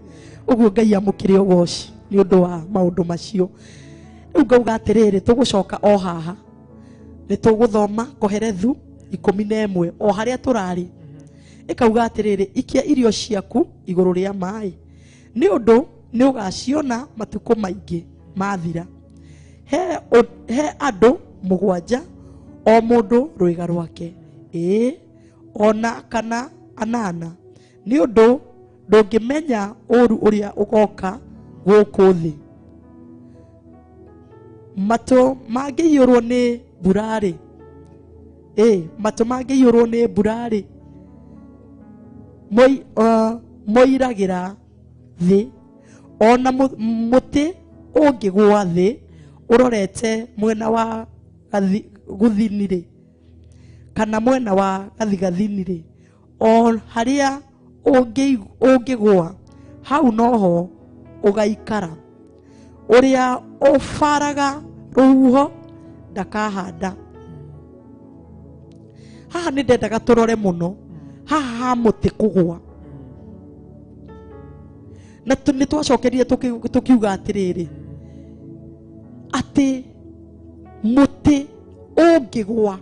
Ũguo Ngai amũkĩre ũgoci nĩ ũndũ wa maũndũ macio. Rĩu ngauga atĩrĩrĩ, tũgũcoka o haha. Nĩ tũgũthoma Koherethu 11 o harĩa tũrarĩ. Ĩkauga atĩrĩrĩ, ikia irio ciaku igũrũ rĩa maĩ, nĩ ũndũ nĩ ũgaciona matukũ maingĩ mathira. He andũ 7 o mũndũ rwĩga rwake, ĩĩ ona kana 8, nĩ ũndũ ndũngĩmenya ũũru ũrĩa ũgoka gũkũ thĩ. Matũ mangĩiyũrwo nĩ mbura-rĩ, matũ mangĩiyũrwo nĩ mbura-rĩ, moiragĩra thĩ. Ona mũtĩ ũngĩgũa thĩ ũrorete mwena wa gũthini-rĩ, kana mwena wa gathigathini-rĩ, o harĩa ũngĩgũa hau noho ũgaikara. Ũrĩa ũbaraga rũhuho ndakahanda. Haha nĩ ndendaga tũrore mũno haha ha mũtĩ kũgũa. Na nĩ twacokerire tũkiuga atĩrĩrĩ, atĩ mũtĩ ũngĩgũa,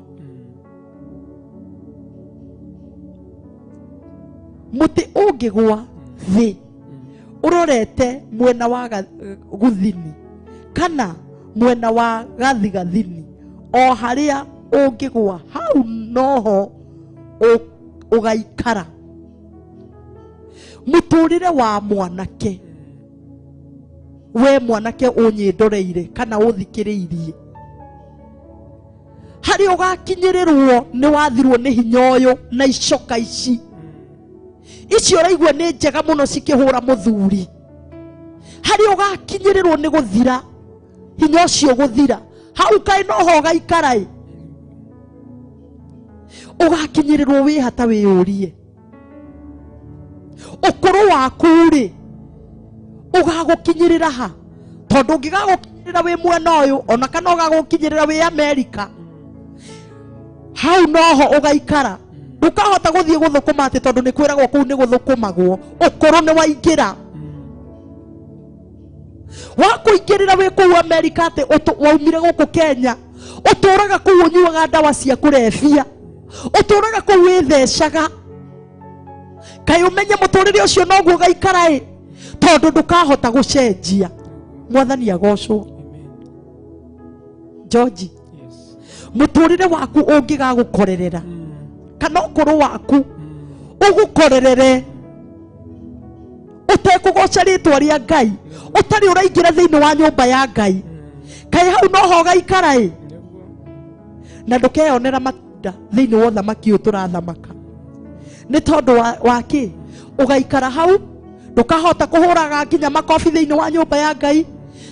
mũtĩ ũngĩgũa thĩ ũrorete mwena wa gũthini kana mwena wa gathigathini, o harĩa ũngĩgũa hau noho ũgaikara. Mũtũrĩre wa mwanake, we mwanake ũnyĩndoreire kana ũthikĩrĩirie, harĩa ũgakinyĩrĩrwo nĩ wathirwo nĩ hinya ũyũ na icoka ici icio ũraigua nĩ njega mũno cikĩhũra mũthuri, harĩa ũgakinyĩrĩrwo nĩ gũthira hinya ũcio gũthira, hau kaĩ noho ũgaikara ĩ. Ũgakinyĩrĩrwo wĩhata wĩyũrie ũkũrũ waku rĩ ũgagũkinyĩrĩra ha, tondũ ũngĩgagũkinyĩrĩra wĩ mwena ũyũ ona kana ũgagũkinyĩrĩra wĩ Amerika, hau noho ũgaikara. Ndũkahota gũthiĩ gũthũkũma atĩ tondũ nĩ kwĩragwo kũu nĩ gũthũkũmagwo. Ũkũrũ nĩ waingĩra. Wakũingĩrĩra wĩ kũu Amerika atĩ waumire gũkũ Kenya, ũtũraga kũu ũnyuaga ndawa cia kũrebia, ũtũraga kũu wĩthecaga, kaĩ ũmenye mũtũrĩre ũcio noguo ũgaikara ĩ, tondũ ndũkahota gũcenjia. Mwathani agocwo. George, mũtũrĩre waku ũngĩgagũkorerera kana ũkũrũ waku ũgũkorerere ũtekũgoca rĩtwa rĩa Ngai, ũtarĩ ũraingĩra thĩinĩ wa nyũmba ya Ngai, kaĩ hau noho ũgaikara ĩ, na ndũkeyonera matunda thĩinĩ wa ũthamaki ũyũ tũrathamaka. Nĩ tondũ wa kĩ? Ũgaikara hau ndũkahota kũhũraga nginya makobi thĩinĩ wa nyũmba ya Ngai.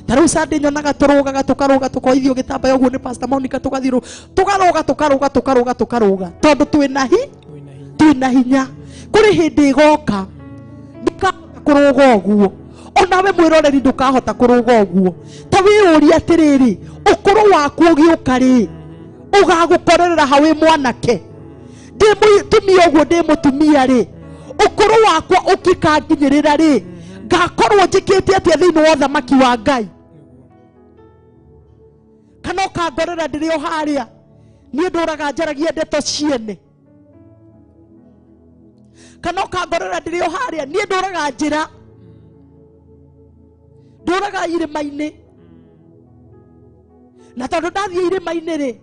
Ta rĩu Sunday nyonaga tũrũgaga tũkarũga tũkoithio gĩtambaya ũguo nĩ Pastor Monica, tũgathiĩ tũkarũga tũkarũga tũkarũga tũkarũga tondũ twĩna hinya. Kũrĩ hĩndĩ ĩgoka ndũkahota kũrũga ũguo, onawe mwĩroreri ndũkahota kũrũga ũguo. Ta wĩyũrie atĩrĩrĩ, ũkũrũ waku ũgĩũka rĩ ũgagũkorerera hau wĩ mwanake? Ndĩ mũtumia ũguo ndĩ mũtumia rĩ, ũkũrũ wakwa ũngĩkanginyĩrĩra rĩ, ngakorwo njĩkĩte atĩa thĩinĩ wa ũthamaki wa Ngai? Kana ũkangorera ndĩrĩ o harĩa niĩ ndũraga njaragia ndeto ciene, kana ũkangorera ndĩrĩ o harĩa niĩ ndũraga njĩra, ndũraga irĩma-inĩ, na tondũ ndathiĩ irĩma-inĩ rĩ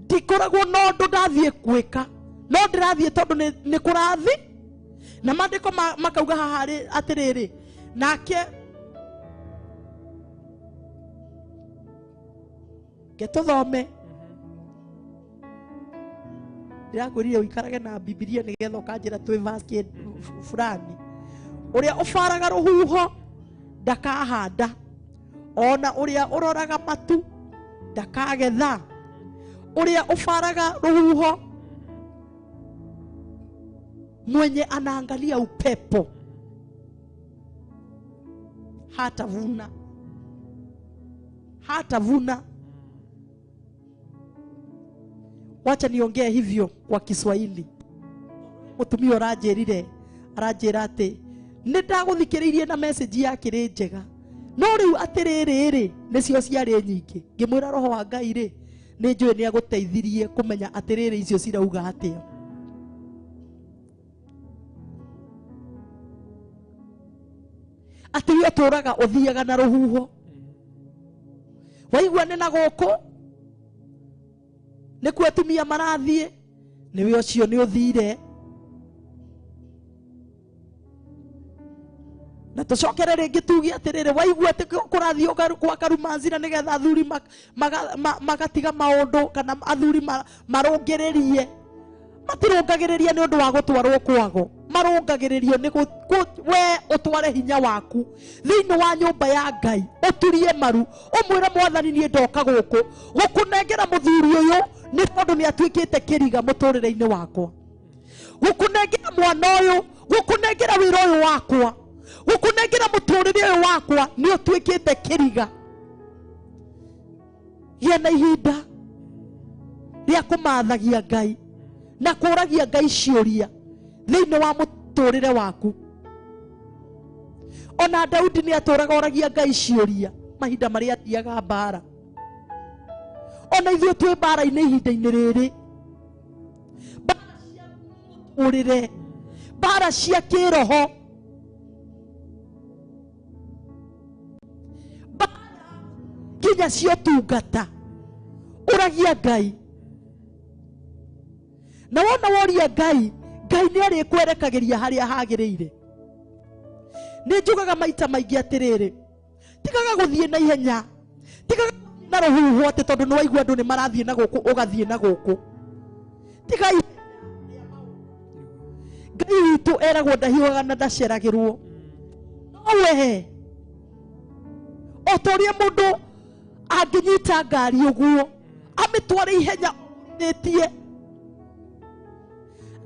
ndikoragwo na ũndũ ndathiĩ gwĩka, no ndĩrathiĩ tondũ nĩ kũrathi. Na maandĩko makauga haha atĩrĩrĩ, nake ke tũthome. Ndĩrakwĩrire ũikarage na Bibilia nĩgetha ũkanjĩra twĩ verse fulani. Ũrĩa ũbaraga rũhuho ndakahanda, ona ũrĩa ũroraga matu ndakagetha. Ũrĩa ũbaraga rũhuho Mwenye anaangalia upepo hatavuna. Hatavuna. Wacha niongee hivyo kwa Kiswahili. Mutumia ũranjĩrire aranjĩra atĩ nĩ ndagũthikĩrĩirie na message yake rĩ njega, no rĩu atĩrĩrĩ rĩ nĩcio ciarĩ nyingĩ. Ngĩmwĩra roho wa Ngai rĩ nĩ njũĩ nĩ agũteithirie kũmenya atĩrĩrĩ icio cirauga atĩa. Atĩ we ũtũraga ũthiaga na rũhuho, waigua nĩ na gũkũ nĩkuo atumia marathiĩ, nĩwe ũcio nĩ ũthire. Na tũcokere rĩngĩ tuge atĩrĩrĩ, waigua atĩ kũrathiĩ gwa Karumanzira nĩgetha athuri magatiga maũndũ kana athuri marũngĩrĩrie. Matirũngagĩrĩria nĩ ũndũ wa gũtwarwo kwago, marũngagĩrĩrio nĩ we ũtware hinya waku thĩinĩ wa nyũmba ya Ngai, ũturie maru ũmwĩre Mwathani niĩ ndoka gũkũ gũkũnengera mũthuri ũyũ nĩ tondũ nĩ atuĩkĩte kĩriga mũtũrĩre-inĩ wakwa, gũkũnengera mwana ũyũ, gũkũnengera wĩra ũyũ wakwa, gũkũnengera mũtũrĩre ũyũ wakwa, nĩ ũtuĩkĩte kĩriga. Gĩa na ihinda rĩa kũmathagia Ngai na kũragia Ngai ciũria thĩinĩ wa mũtũrĩre waku. Ona Daudi nĩ atũraga oragia Ngai ciũria mahinda marĩa athiaga mbara. Ona ithuĩ twĩ mbara-inĩ ihinda-inĩ rĩrĩ, mbara cia mũtũrĩre, mbara cia kĩroho, mbara nginya cia ũtungata, ũragia Ngai. Na wona woria Ngai, Ngai nĩ arĩkwerekagĩria harĩa hagĩrĩire. Nĩ njugaga maita maingĩ atĩrĩrĩ, tigaga gũthiĩ na ihenya, tigaga gũthiĩ na rũhuho atĩ tondũ nĩ waigua andũ nĩ marathiĩ na gũkũ ũgathiĩ na gũkũ. Tiga Ngai witũ eragwo ndahiũhaga na ndaceragĩrwo. No we o ta ũrĩa mũndũ angĩnyita ngari ũguo amĩtware ihenya ĩtie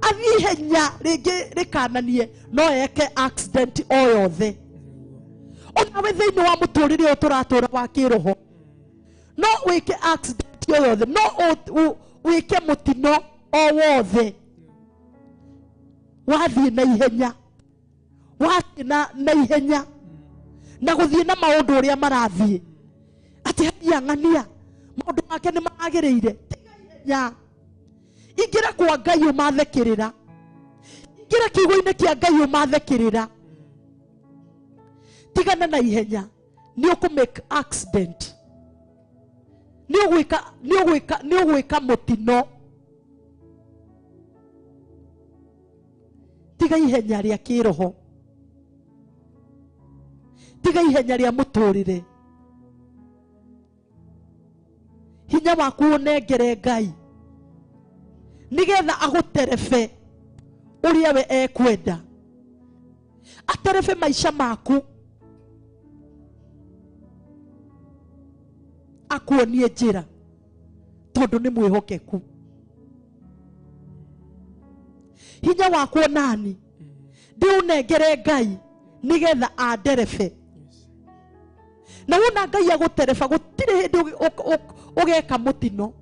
athiĩ ihenya rĩngĩ rĩkananie, no eke accident o yothe. Onawe thĩinĩ wa mũtũrĩre ũyũ tũratũra wa kĩroho, no wĩke accident o yothe, no wĩke mũtino o wothe wathiĩ na ihenya, wathiĩ na ihenya na gũthiĩ na maũndũ ũrĩa marathiĩ atĩ haiya ng'ania maũndũ make nĩ magĩrĩire. Tiga ihenya, ingĩra kwa Ngai ũmathe kĩrĩra, ingĩra kiugo-inĩ kĩa Ngai ũmathe kĩrĩra. Tigana na ihenya, nĩ ũkũ make accident, nĩ ũgwĩka mũtino. Tiga ihenya rĩa kĩroho, tiga ihenya rĩa mũtũrĩre. Hinya waku ũnengere Ngai nĩgetha agũterebe ũrĩa we ekwenda, aterebe maica maku, akuonie njĩra tondũ nĩ mwĩhokeku. Hinya wakwa nani ndĩũnengere Ngai nĩgetha anderebe. Na wona Ngai agũtereba gũtirĩ hĩndĩ ũgeka mũtino,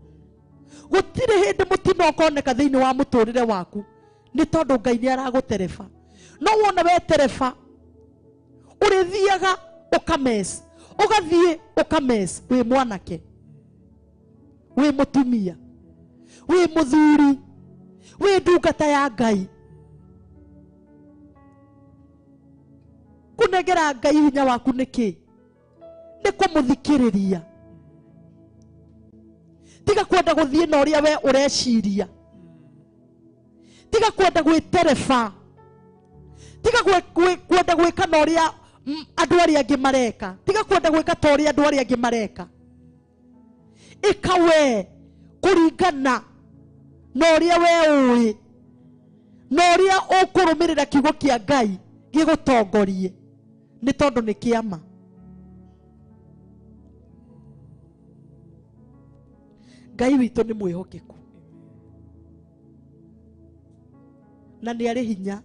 gũtirĩ hĩndĩ mũtino ũkoneka thĩinĩ wa mũtũrĩre waku nĩ tondũ Ngai nĩ aragũtereba. No wona wetereba ũrĩthiaga ũkames, ũgathiĩ ũkames, wĩ mwanake, wĩ mũtumia, wĩ mũthuri, wĩ ndungata ya Ngai. Kũnengera Ngai hinya waku nĩkĩ? Nĩ kũmũthikĩrĩria. Tiga kwenda gũthiĩ na ũrĩa we ũreciria, tiga kwenda gwĩtereba, tiga kwenda gwĩka na ũrĩa andũ arĩa angĩ mareka, tiga kwenda gwĩka ta ũrĩa andũ arĩa angĩ mareka. Ĩka we kũringana na ũrĩa we ũĩ na ũrĩa ũkũrũmĩrĩra kiugo kĩa Ngai gĩgũtongorie, nĩ tondũ nĩ kĩama. Ngai witũ nĩ mwĩhokeku. na nĩ arĩ hinya.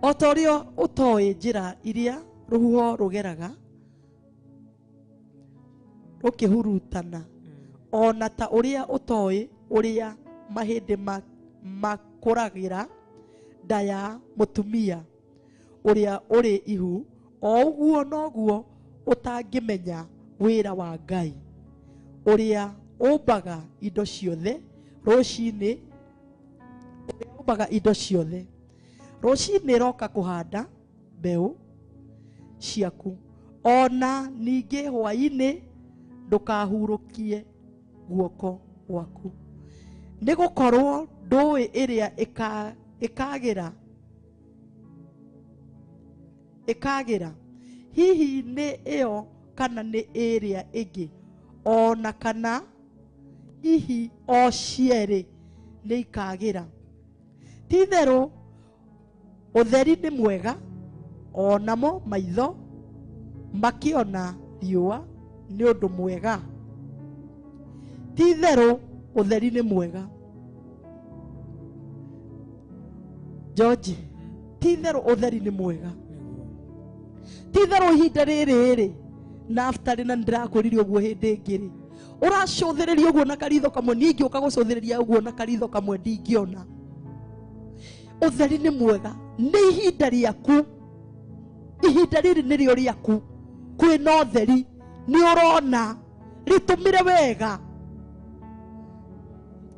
O ta ũrĩa ũtoĩ njĩra iria rũhuho rũgeraga rũkĩhurutana, ona ta ũrĩa ũtoĩ ũrĩa mahĩndĩ makũragĩra nda ya mũtumia ũrĩa ũrĩ ihu, o ũguo noguo ũtangĩmenya wĩra wa Ngai ũrĩa ũmbaga indo ciothe rũcinĩ, ũrĩa ũmbaga indo ciothe rũcinĩ roka kũhanda mbeũ ciaku, ona ningĩ hwaĩ-inĩ ndũkahurũkie guoko gwaku, nĩ gũkorwo ndũĩ ĩrĩa ĩkagĩra, hihi nĩ ĩyo kana nĩ ĩrĩa ĩngĩ, ona kana hihi o cierĩ nĩ ikagĩra. Ti-itherũ ũtheri nĩ mwega, onamo maitho makĩona riũa nĩ ũndũ mwega. Ti-itherũ ũtheri nĩ mwega. George, ti-itherũ ũtheri nĩ mwega. Ti-itherũ ihinda rĩrĩ rĩ, naftari na ndĩrakwĩrire ũguo hĩndĩ ĩngĩ rĩ, ũracũthĩrĩria ũguo na karitho kamwe, niĩ ingĩũka gũcũthĩrĩria ũguo na karitho kamwe ndingĩona. Ũtheri nĩ mwega, nĩ ihinda rĩaku, ihinda rĩrĩ nĩrĩo rĩaku. Kwĩna ũtheri, nĩ ũrona, rĩtũmĩre wega,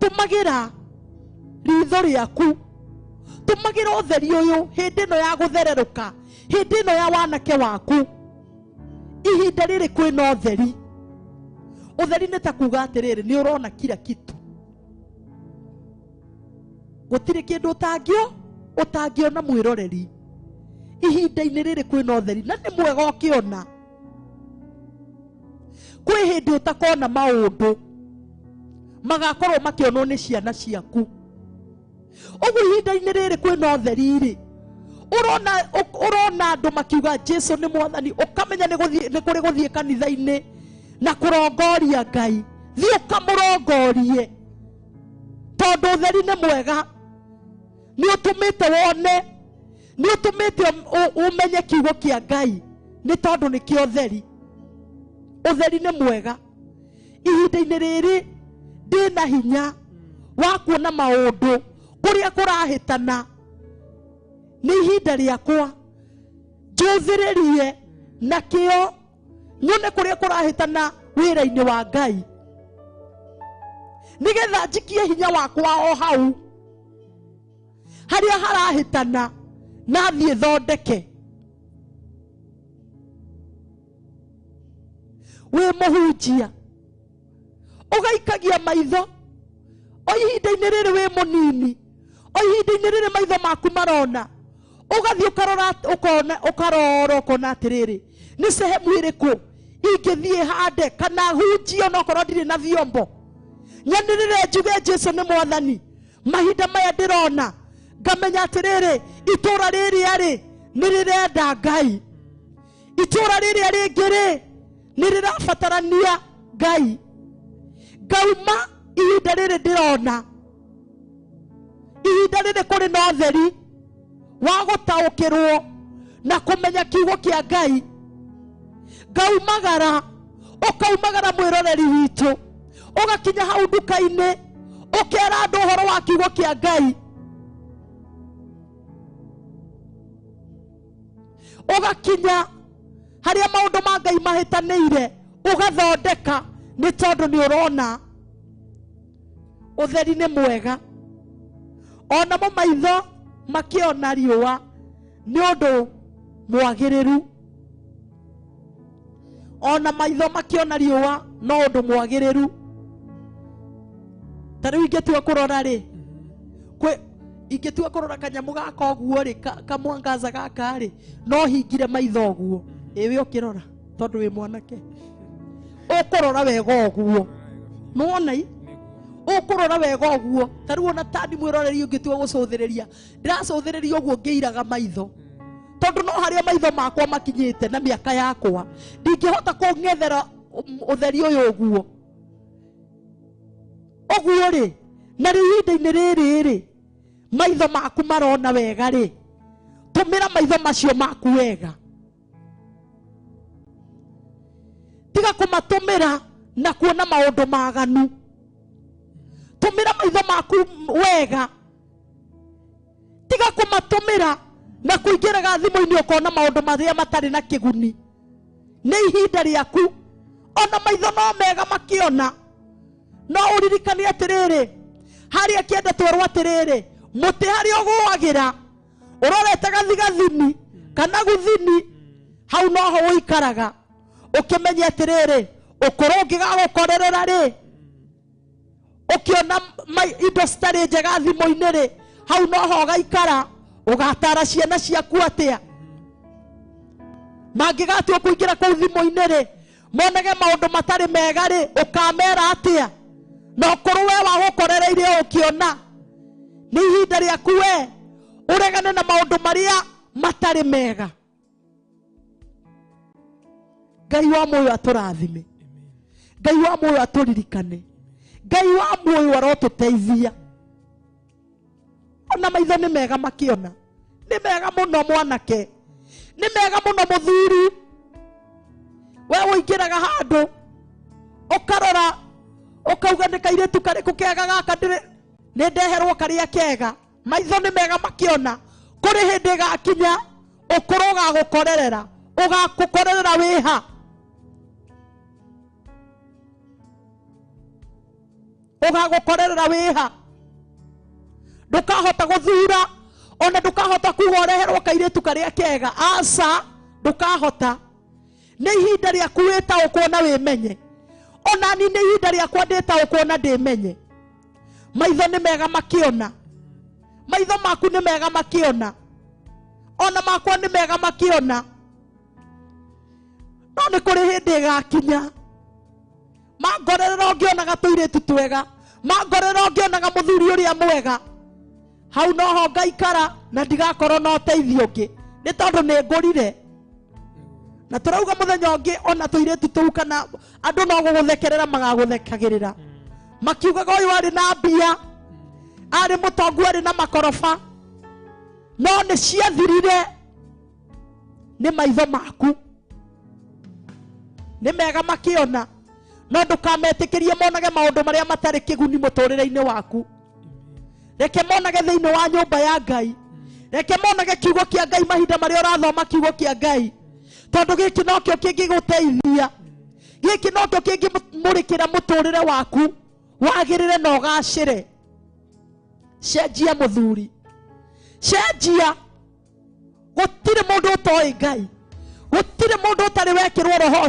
tũmagĩra ritho rĩaku, tũmagĩra ũtheri ũyũ hĩndĩ ĩno ya gũthererũka, hĩndĩ ĩno ya wanake waku. Ihinda rĩrĩ kwĩna ũtheri. Ũtheri nĩ ta kuga atĩrĩrĩ, nĩ ũrona kila kitu, gũtirĩ kĩndũ ũtangĩona mwĩroreri. Ihinda-inĩ rĩrĩ kwĩna ũtheri na nĩ mwega ũkĩona. Kwĩ hĩndĩ ũtakona maũndũ magakorwo makĩonwo nĩ ciana ciaku. Ũguo ihinda-inĩ rĩrĩ kwĩna ũtheri rĩ, ũrona andũ makiuga Jesu nĩ mwathani, ũkamenya nĩ kũrĩ gũthiĩ kanitha-inĩ na kũrongoria Ngai. Thiĩ ũkamũrongorie, tondũ ũtheri nĩ mwega, nĩ ũtũmĩte wone, nĩ ũtũmĩte ũmenye kiugo kĩa Ngai, nĩ tondũ nĩkĩo ũtheri. Ũtheri nĩ mwega. Ihinda-inĩ rĩrĩ ndĩna hinya wa kuona maũndũ kũrĩa kũrahĩtana, nĩ ihinda rĩakwa njũthĩrĩrie na kĩo, nyone kũrĩa kũrahĩtana wĩra-inĩ wa Ngai, nĩgetha njikie hinya wakwa o hau harĩa harahĩtana, na thiĩ thondeke. Wĩ mũhunjia ũgaikagia maitho o ihinda-inĩ rĩrĩ wĩ mũnini, o ihinda-inĩ rĩrĩ maitho maku marona, ũgathiĩ ũkarora, ũkona, ũkarora ũkona atĩrĩrĩ, nĩ sehemu ĩrĩkũ ingĩthiĩ hande kana hunjie onokorwo ndirĩ na vyombo, nyanĩrĩre njuge Jesu nĩ mwathani. Mahinda maya ndĩrona ngamenya atĩrĩrĩ, itũra rĩrĩa rĩ nĩ rĩrenda Ngai, itũra rĩrĩa rĩngĩ rĩ nĩ rĩrabatarania Ngai. Ngauma ihinda rĩrĩ ndĩrona, ihinda rĩrĩ kũrĩ na ũtheri wa gũtaũkĩrwo na kũmenya kiugo kĩa Ngai. Ngaumagara, ũkaumagara mwĩroreri witũ, ũgakinya hau nduka-inĩ, ũkera andũ ũhoro wa kiugo kĩa Ngai, ũgakinya harĩa maũndũ ma Ngai mahĩtanĩire, ũgathondeka, nĩ tondũ nĩ ũrona ũtheri nĩ mwega. Onamo maitho makĩona riũa nĩ ũndũ mwagĩrĩru, ona maitho makĩona riũa no ũndũ mwagĩrĩru. Ta rĩu ingĩtua kũrora rĩ, ingĩtua kũrora kanyamũ gaka ũguo rĩ, kamwangaza gaka rĩ, no hingire maitho ũguo. Ĩwe ũkĩrora tondũ wĩ mwanake, ũkũrora wega ũguo, nĩwona i ũkũrora wega ũguo. Ta rĩu ona tani mwĩroreri ũngĩtua gũcũthĩrĩria, ndĩracũthĩrĩria ũguo ngĩiraga maitho, tondũ no harĩa maitho makwa makinyĩte na mĩaka yakwa, ndingĩhota kũng'ethera Ũtheri ũyũ ũguo ũguo rĩ na rĩu ihinda-inĩ rĩrĩ rĩ maitho maku marona wega rĩ tũmĩra maitho macio maku wega tiga kũmatũmĩra na kuona maũndũ maganu tũmĩra maitho maku wega tiga kũmatũmĩra na kũingĩraga thimũ-inĩ ũkona maũndũ marĩa matarĩ na kĩguni nĩ ihinda rĩaku ona maitho no mega makĩona no ũririkane atĩrĩrĩ harĩa kĩenda twerwo atĩrĩrĩ mũtĩ harĩa ũgũagĩra ũrorete gathigathini kana gũthini hau noho ũikaraga ũkĩmenye atĩrĩrĩ ũkũrũ ũngĩgagũkorerera rĩ ũkĩona indo citarĩ njega thimũ-inĩ rĩ hau noho ũgaikara ũgatara ciana ciaku atĩa mangĩgatua kũingĩra kũu thimũ-inĩ rĩ monage maũndũ matarĩ mega rĩ ũkamera atĩa na ũkũrũ we wagũkorereire ũkĩona nĩ ihinda rĩaku we ũregane na maũndũ marĩa matarĩ mega Ngai wa muoyo atũrathime Ngai wa muoyo atũririkane Ngai wa muoyo arotũteithia ona maitho nĩ mega makĩona nĩ mega mũno mwanake nĩ mega mũno mũthuri we ũingĩraga handũ ũkarora ũkauga nĩ kairĩtu karĩkũ kega gaka nĩ ndeherwo karĩa kega maitho nĩ mega makĩona kũrĩ hĩndĩ ĩgakinya ũkũrũ ũgagũkorerera ũgakũkorerera wĩha ũgagũkorerera wĩha ndũkahota gũthura ona ndũkahota kuga ũreherwo kairĩtu karĩa kega aca ndũkahota nĩ ihinda rĩaku wĩtaũkwo na wĩmenye ona ni nĩ ihinda rĩakwa ndĩtaũkwo na ndĩmenye maitho nĩ mega makĩona maitho maku nĩ mega makĩona ona makwa nĩ mega makĩona no nĩ kũrĩ hĩndĩ ĩgakinya mangorerera ũngĩonaga tũirĩtu twega mangorerera ũngĩonaga mũthuri ũrĩa mwega hau noho ngaikara na ndigakorwo na ũteithio ũngĩ nĩ tondũ nĩ ngũrire na tũrauga mũthenya ũngĩ ona tũirĩtu tũu kana andũ no gũgũthekerera magagũthekagĩrĩra makiugaga ũyũ arĩ na mbia arĩ mũtongu arĩ na makoroba no nĩ ciathirire nĩ maitho maku nĩ mega makĩona no ndũkametĩkĩrie monage maũndũ marĩa matarĩ kĩguni mũtũrĩre-inĩ waku reke monage thĩinĩ wa nyũmba ya Ngai reke monage kiugo kĩa Ngai mahinda marĩa ũrathoma kiugo kĩa Ngai tondũ gĩkĩ nokĩo kĩngĩgũteithia gĩkĩ nokĩo kĩngĩmũrĩkĩra mũtũrĩre waku wagĩrĩre na ũgacĩre cenjia mũthuri cenjia gũtirĩ mũndũ ũtoĩ Ngai gũtirĩ mũndũ ũtarĩ wekĩrwo roho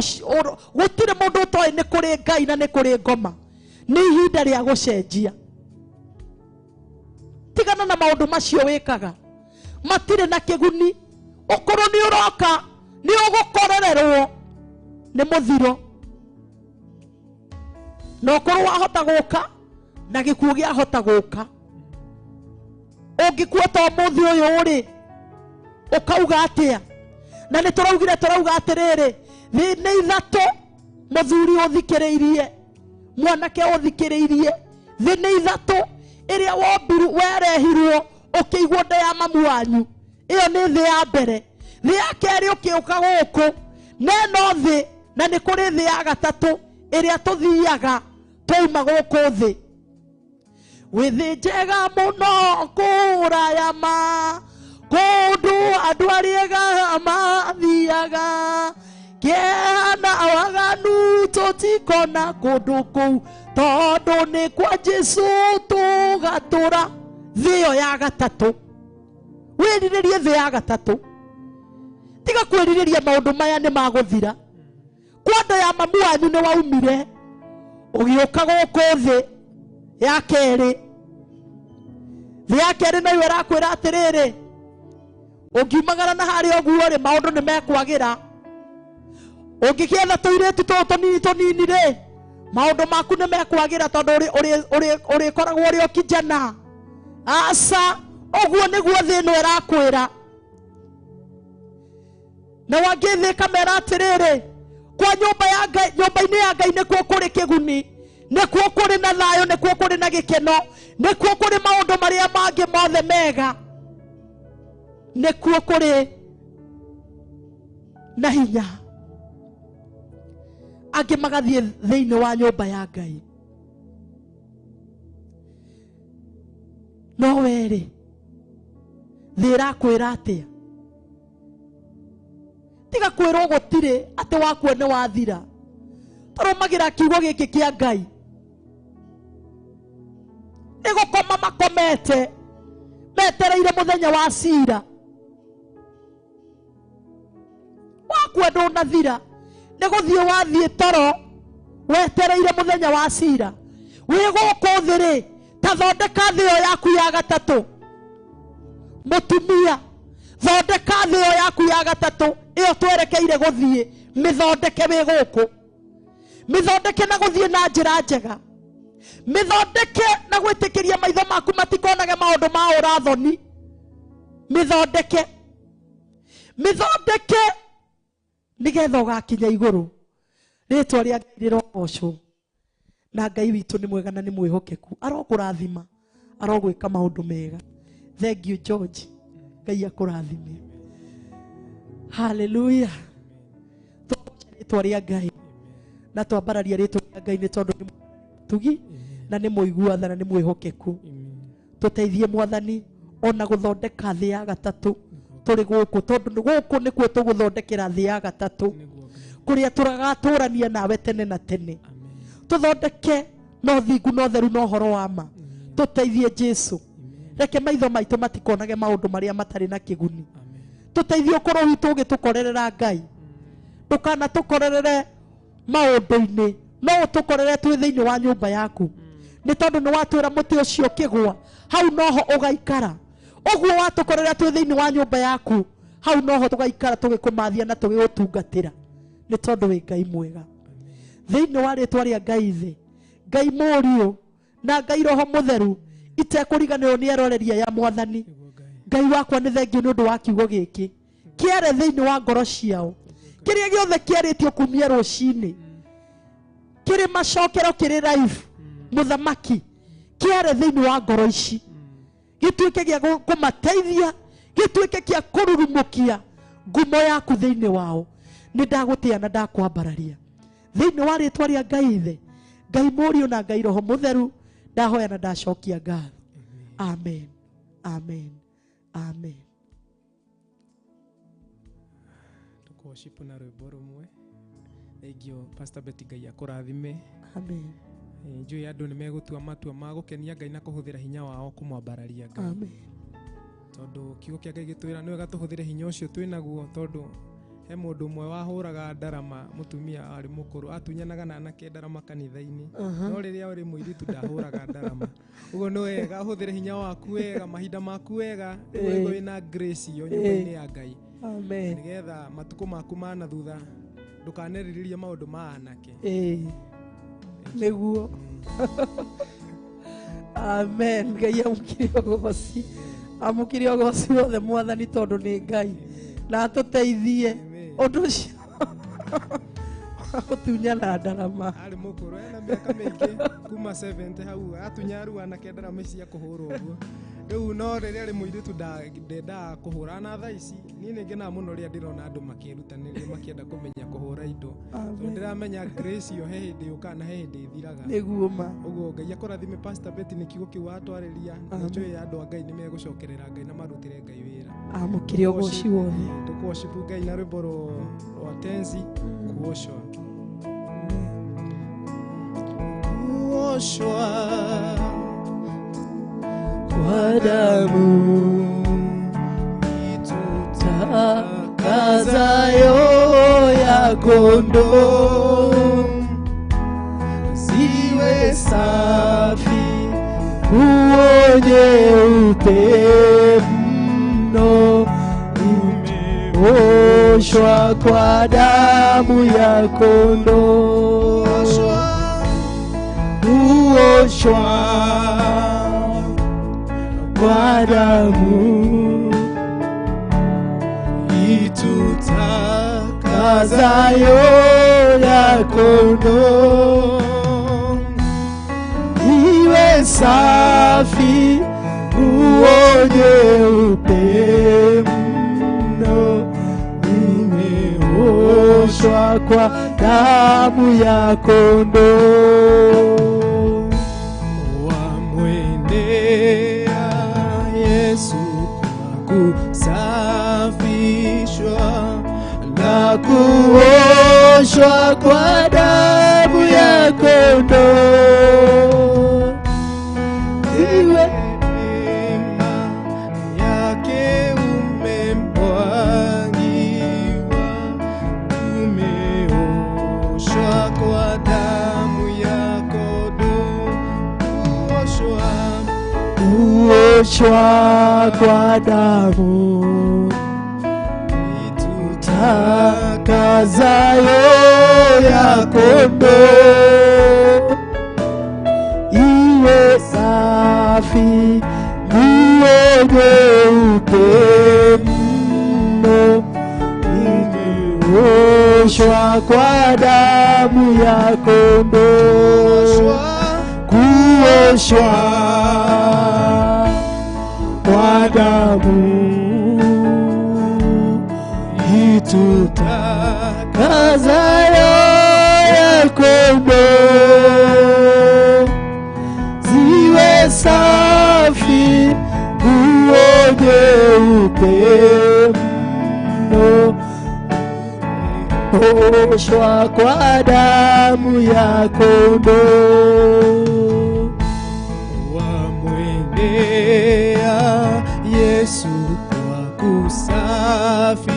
gũtirĩ mũndũ ũtoĩ nĩ kũrĩ Ngai na nĩ kũrĩ ngoma nĩ ihinda rĩa gũcenjia tigana na maũndũ macio wĩkaga matirĩ na kĩguni ũkũrũ nĩ ũroka nĩ ũgũkorererwo nĩ mũthiro na ũkũrũ wahota gũka na gĩkuũ gĩahota gũka ũngĩkua ta ũmũthĩ ũyũ rĩ ũkauga atĩa na nĩ tũraugire tũrauga atĩrĩrĩ thĩ nĩ ithatũ mũthuri ũthikĩrĩirie mwanake ũthikĩrĩirie thĩ nĩ ithatũ ĩrĩa wombirwo werehirwo ũkĩigwo nda ya mamu wanyu ĩyo nĩ thĩ ya mbere thĩ ya kerĩ ũkĩũka gũkũ na ĩno thĩ na nĩ kũrĩ thĩ ya gatatũ ĩrĩa tũthiaga twauma gũkũ thĩ wĩ thĩ njega mũno kũraya ma kũndũ andũ arĩega mathiaga kĩeha na waganu tũtikona kũndũ kũu tondũ nĩ kwa Jesũ tũgatũra thĩ ĩyo ya gatatũ wĩrirĩrie thĩ ya gatatũ tiga kwĩrirĩria maũndũ maya nĩ magũthira kwa nda ya mamu wanyu nĩ waumire ũgĩũka gũkũ thĩ ya kerĩ thĩ ya kerĩ nayo ĩrakwĩra atĩrĩrĩ ũngiumagara na harĩa ũguo rĩ maũndũ nĩ mekwagĩra ũngĩkĩetha tũirĩtu tũtũ tũnini tũnini rĩ maũndũ maku nĩ mekwagĩra tondũ ũrĩkoragwo ũrĩ o kijana aca ũguo nĩguo thĩ ĩno ĩrakwĩra na wangĩ thĩ ĩkamera atĩrĩrĩ Kwa nyũmba ya Ngai, nyũmba-inĩ ya Ngai nĩkuo kũrĩ kĩguni, nĩkuo kũrĩ na thayũ, nĩkuo kũrĩ na gĩkeno, nĩkuo kũrĩ maũndũ marĩa mangĩ mothe mega, nĩkuo kũrĩ na hinya. Angĩ magathiĩ thĩinĩ wa nyũmba ya Ngai, no werĩ thĩ ĩrakwĩra atĩa? Tiga kwĩrwo gũtirĩ atĩ wakua nĩ wathira. Tũrũmagĩra kiugo gĩkĩ kĩa Ngai. Nĩ gũkoma makomete metereire mũthenya wa cira. Wakua ndũnathira, nĩ gũthiĩ wathiĩ toro wetereire mũthenya wa cira. Wĩ gũkũ thĩ rĩ, ta thondeka thĩ ĩyo yaku ya gatatũ. Mũtumia, thondeka thĩ ĩyo yaku ya gatatũ ĩyo twerekeire gũthiĩ, mĩthondeke wĩ gũkũ. Mĩthondeke na gũthiĩ na njĩra njega. Mĩthondeke na gwĩtĩkĩria maitho maku matikonage maũndũ ma ũrathoni. Mĩthondeke, mĩthondeke nĩgetha ũgakinya igũrũ. Rĩtwa rĩa Ngai rĩrogocwo. Na Ngai witũ nĩ mwega na nĩ mwĩhokeku. Arokũrathima, arogwĩka maũndũ mega. Thank you George. Ngai akũrathime. Hallelujah. Tũgoce rĩtwa rĩa Ngai na twambararia rĩtwa rĩa Ngai nĩ tondũ nĩ tugi na nĩ mũigua tha na nĩ mwĩhokeku. Tũteithie Mwathani ona gũthondeka thĩ ya gatatũ tũrĩ gũkũ, tondũ gũkũ nĩkuo tũgũthondekera thĩ ya gatatũ kũrĩa tũragatũrania nawe tene na tene. Tũthondeke na ũthingu na ũtheru na ũhoro wa ma. Tũteithie Jesu. Reke maitho maitũ matikonage maũndũ marĩa matarĩ na kĩguni. Tũteithie ũkorwo witũ ũgĩtũkorerera Ngai. Ndũkanatũkorerere maũndũ-inĩ, no ũtũkorere twĩ thĩinĩ wa nyũmba yaku. Nĩ tondũ nĩ watwĩra mũtĩ ũcio ũkĩgũa, hau noho ũgaikara. Ũguo watũkorera twĩ thĩinĩ wa nyũmba yaku, hau noho tũgaikara tũgĩkũmathia na tũgĩgũtungatĩra. Nĩ tondũ wĩ Ngai mwega. Thĩinĩ wa rĩtwa rĩa Ngai thĩ, Ngai Mũriũ na Ngai Roho Mũtheru, itekũriganĩrwo nĩ eroreria ya Mwathani. Ngai wakwa nĩ thengio nĩ ũndũ wa kiugo gĩkĩ kĩare thĩinĩ wa ngoro ciao. Kĩrĩa gĩothe kĩarĩtio kumia rũcinĩ kĩrĩ macokero, kĩrĩ live mũthamaki, kĩare thĩinĩ wa ngoro ici, gĩtuĩke gĩa kũmateithia, gĩtuĩke kĩa kũrurumũkia ngumo yaku thĩinĩ wao. Nĩ ndagũtĩa na ndakwambararia thĩinĩ wa rĩtwa rĩa Ngai ithe, Ngai Mũriũ na Ngai Roho Mũtheru, ndahoya na ndacokia ngatho. Amen, amen, amen. Tũkũworship na rwĩmbo rũmwe. Thank you Pastor Betty, Ngai akũrathime. Amen. Njũĩ andũ nĩ megũtua matua ma gũkenia Ngai na kũhũthĩra hinya wao kũmwambararia Ngai. Amen. Tondũ kiugo kĩa Ngai gĩtwĩra nĩ wega tũhũthĩre hinya ũcio twĩ naguo, tondũ he mũndũ ũmwe wahũraga ndarama, mũtumia arĩ mũkũrũ, atunyanaga na anake ndarama kanitha-inĩ. No rĩrĩa ũrĩ mũirĩtu ndahũraga ndarama. Ũguo nĩ wega ũhũthĩre hinya waku wega, mahinda maku wega, nĩguo wĩna grace iyo nyũmba-inĩ ya Ngai. Amen. Nĩgetha matukũ maku ma na thutha ndũkanerirĩrie maũndũ ma anake. Nĩguo. Amen. Ngai amũkire ũgoci, amũkire ũgoci wothe Mwathani, tondũ nĩ Ngai na atũteithie ũndũ ũcio wa gũtunyana ndarama. Arĩ mũkũrũ ena mĩaka mĩingĩ kuma 70 hau atunya rĩu anake ndarama cia kũhũrwo ũguo. Rĩu no rĩrĩa arĩ mũirĩtu ndendaga kũhũra, na thaa ici niĩ nĩ ngenaga mũno rĩrĩa ndĩrona andũ makĩĩrutanĩria makĩenda kũmenya kũhũra indo. Tondũ ndĩramenya grace ĩyo he hĩndĩ yũkaga na he hĩndĩ ĩthiraga. Nĩguo ma. Ũguo Ngai akũrathime Pastor Betty nĩ kiugo kĩu watwarĩria. Na njũĩ andũ a Ngai nĩ megũcokerera Ngai na marutĩre Ngai wĩra. Amũkire ũgoci wothe. Tũkũworship Ngai na rwĩmbo rwa tenzi kuoshwa. Kuoshwa kwa damu itutakasayo ya kondoo, ziwe safi nguo nyeupe mno, umeoshwa kwa damu ya kondoo. Kuoshwa kwa damu itutakasayo ya kondoo iwe safi, nguo nyeupe mno, imeoshwa kwa damu ya kondoo. Wamwendea Yesu kwa kusafishwa na kuoshwa kwa damu ya kondoo. Iwe neema yake umemwagiwa, umeoshwa kwa damu ya kondoo, kuoshwa kuoshwa kwa damu itutakasayo ya kondoo, iwe safi, nguo nyeupe mno, imeoshwa kwa damu ya kondoo. Kuoshwa kwa damu itutakasayo ya kondoo, ziwe safi, nguo nyeupe mno, oshwa kwa damu ya kondoo. Wamwendea Yesu kwa kusafishwa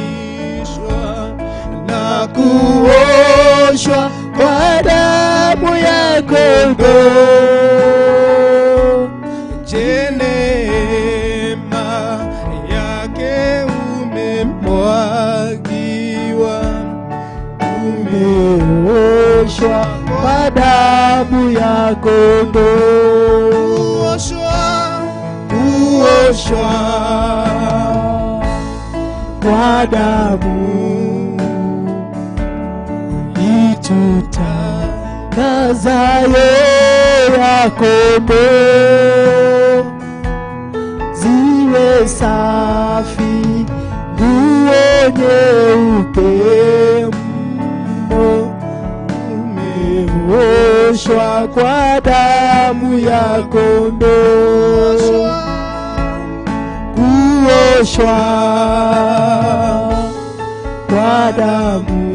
na kuoshwa kwa damu ya kondoo. Je, neema yake umemwagiwa, Umeoshwa kwa damu ya kondoo. kuoshwa Kuoshwa kwa damu itutakasayo ya kondoo, ziwe safi, nguo nyeupe mno, umeoshwa kwa damu ya kondoo. Kuoshwa kwa damu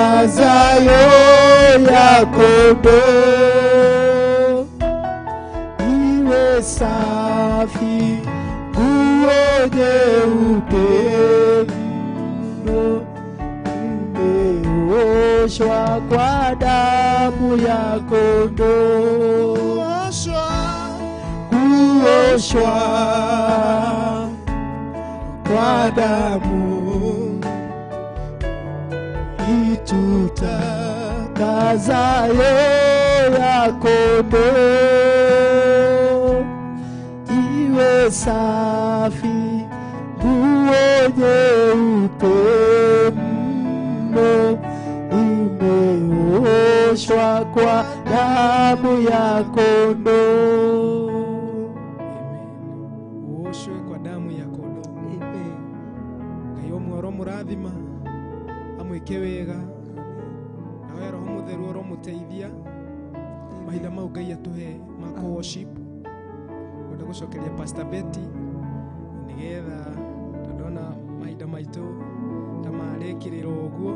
itutakasayo ya kondoo, iwe safi, nguo nyeupe mno, imeoshwa kwa damu ya kondoo. Kuoshwa kwa damu itutakasayo ya kondoo, iwe safi, nguo nyeupe mno, imeoshwa kwa damu ya kondoo. Amen. Uoshwe kwa damu ya kondoo. Ngai ũmwe oromũrathima, amwĩke wega, nawe Roho Mũtheru oromũteithia mahinda mau Ngai atũhe ma kũ worship. Ngwenda gũcokeria Pastor Betty nĩgetha ndona mahinda maitũ ta marĩkĩrĩrwo ũguo,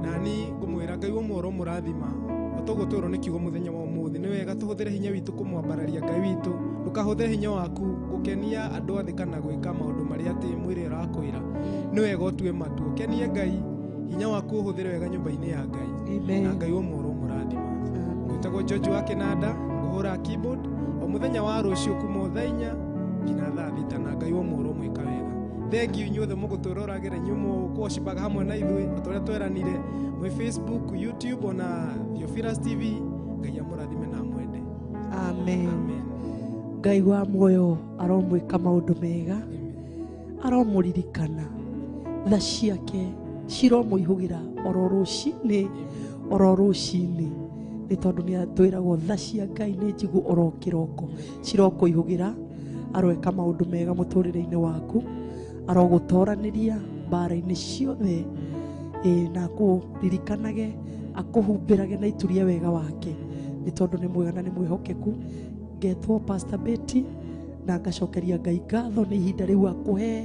nani ngũmwĩra Ngai ũmwe oromũrathima otoguo twĩrwo nĩ kiugo mũthenya wa ũmũthĩ. Nĩ wega tũhũthĩre hinya witũ kũmwambararia Ngai witũ. Ndũkahũthĩre hinya waku gũkenia andũ othe kana gwĩka maũndũ marĩa atĩ mwĩrĩ ũrakwĩra. Nĩ wega ũtue matua, ũkenie Ngai, hinya waku ũhũthĩre wega nyũmba-inĩ ya Ngai. Na Ngai ũmwe oromũrathima. Ngwĩtagwo George wa Kĩnanda, ngũhũra keyboard o mũthenya wa rũciũ kuma o thaa 4 nginya thaa 6, na Ngai ũmwe oromwĩka wega. Thank you inyuothe mũgũtwĩroragĩra, inyuĩ mũkũworshipaga hamwe na ithuĩ o ta ũrĩa tweranire mwĩ Facebook, YouTube ona Theophilus TV. Ngai amũrathime na amwende. Amen. Amen. Ngai wa muoyo aromwĩka maũndũ mega, aromũririkana. Tha ciake ciromũihũgĩra oro rũcinĩ oro rũcinĩ nĩ tondũ nĩ atwĩragwo tha cia Ngai nĩ njigu oro kĩroko cirokũihũgĩra aroeka maũndũ mega mũtũrĩre-inĩ waku arogũtoranĩria mbara-inĩ ciothe na akũririkanage akũhumbĩrage na iturie wega wake nĩ tondũ nĩ mwega na nĩ mwĩhokeku. Ngetwo Pastor Betty na ngacokeria Ngai ngatho nĩ ihinda rĩu akũhe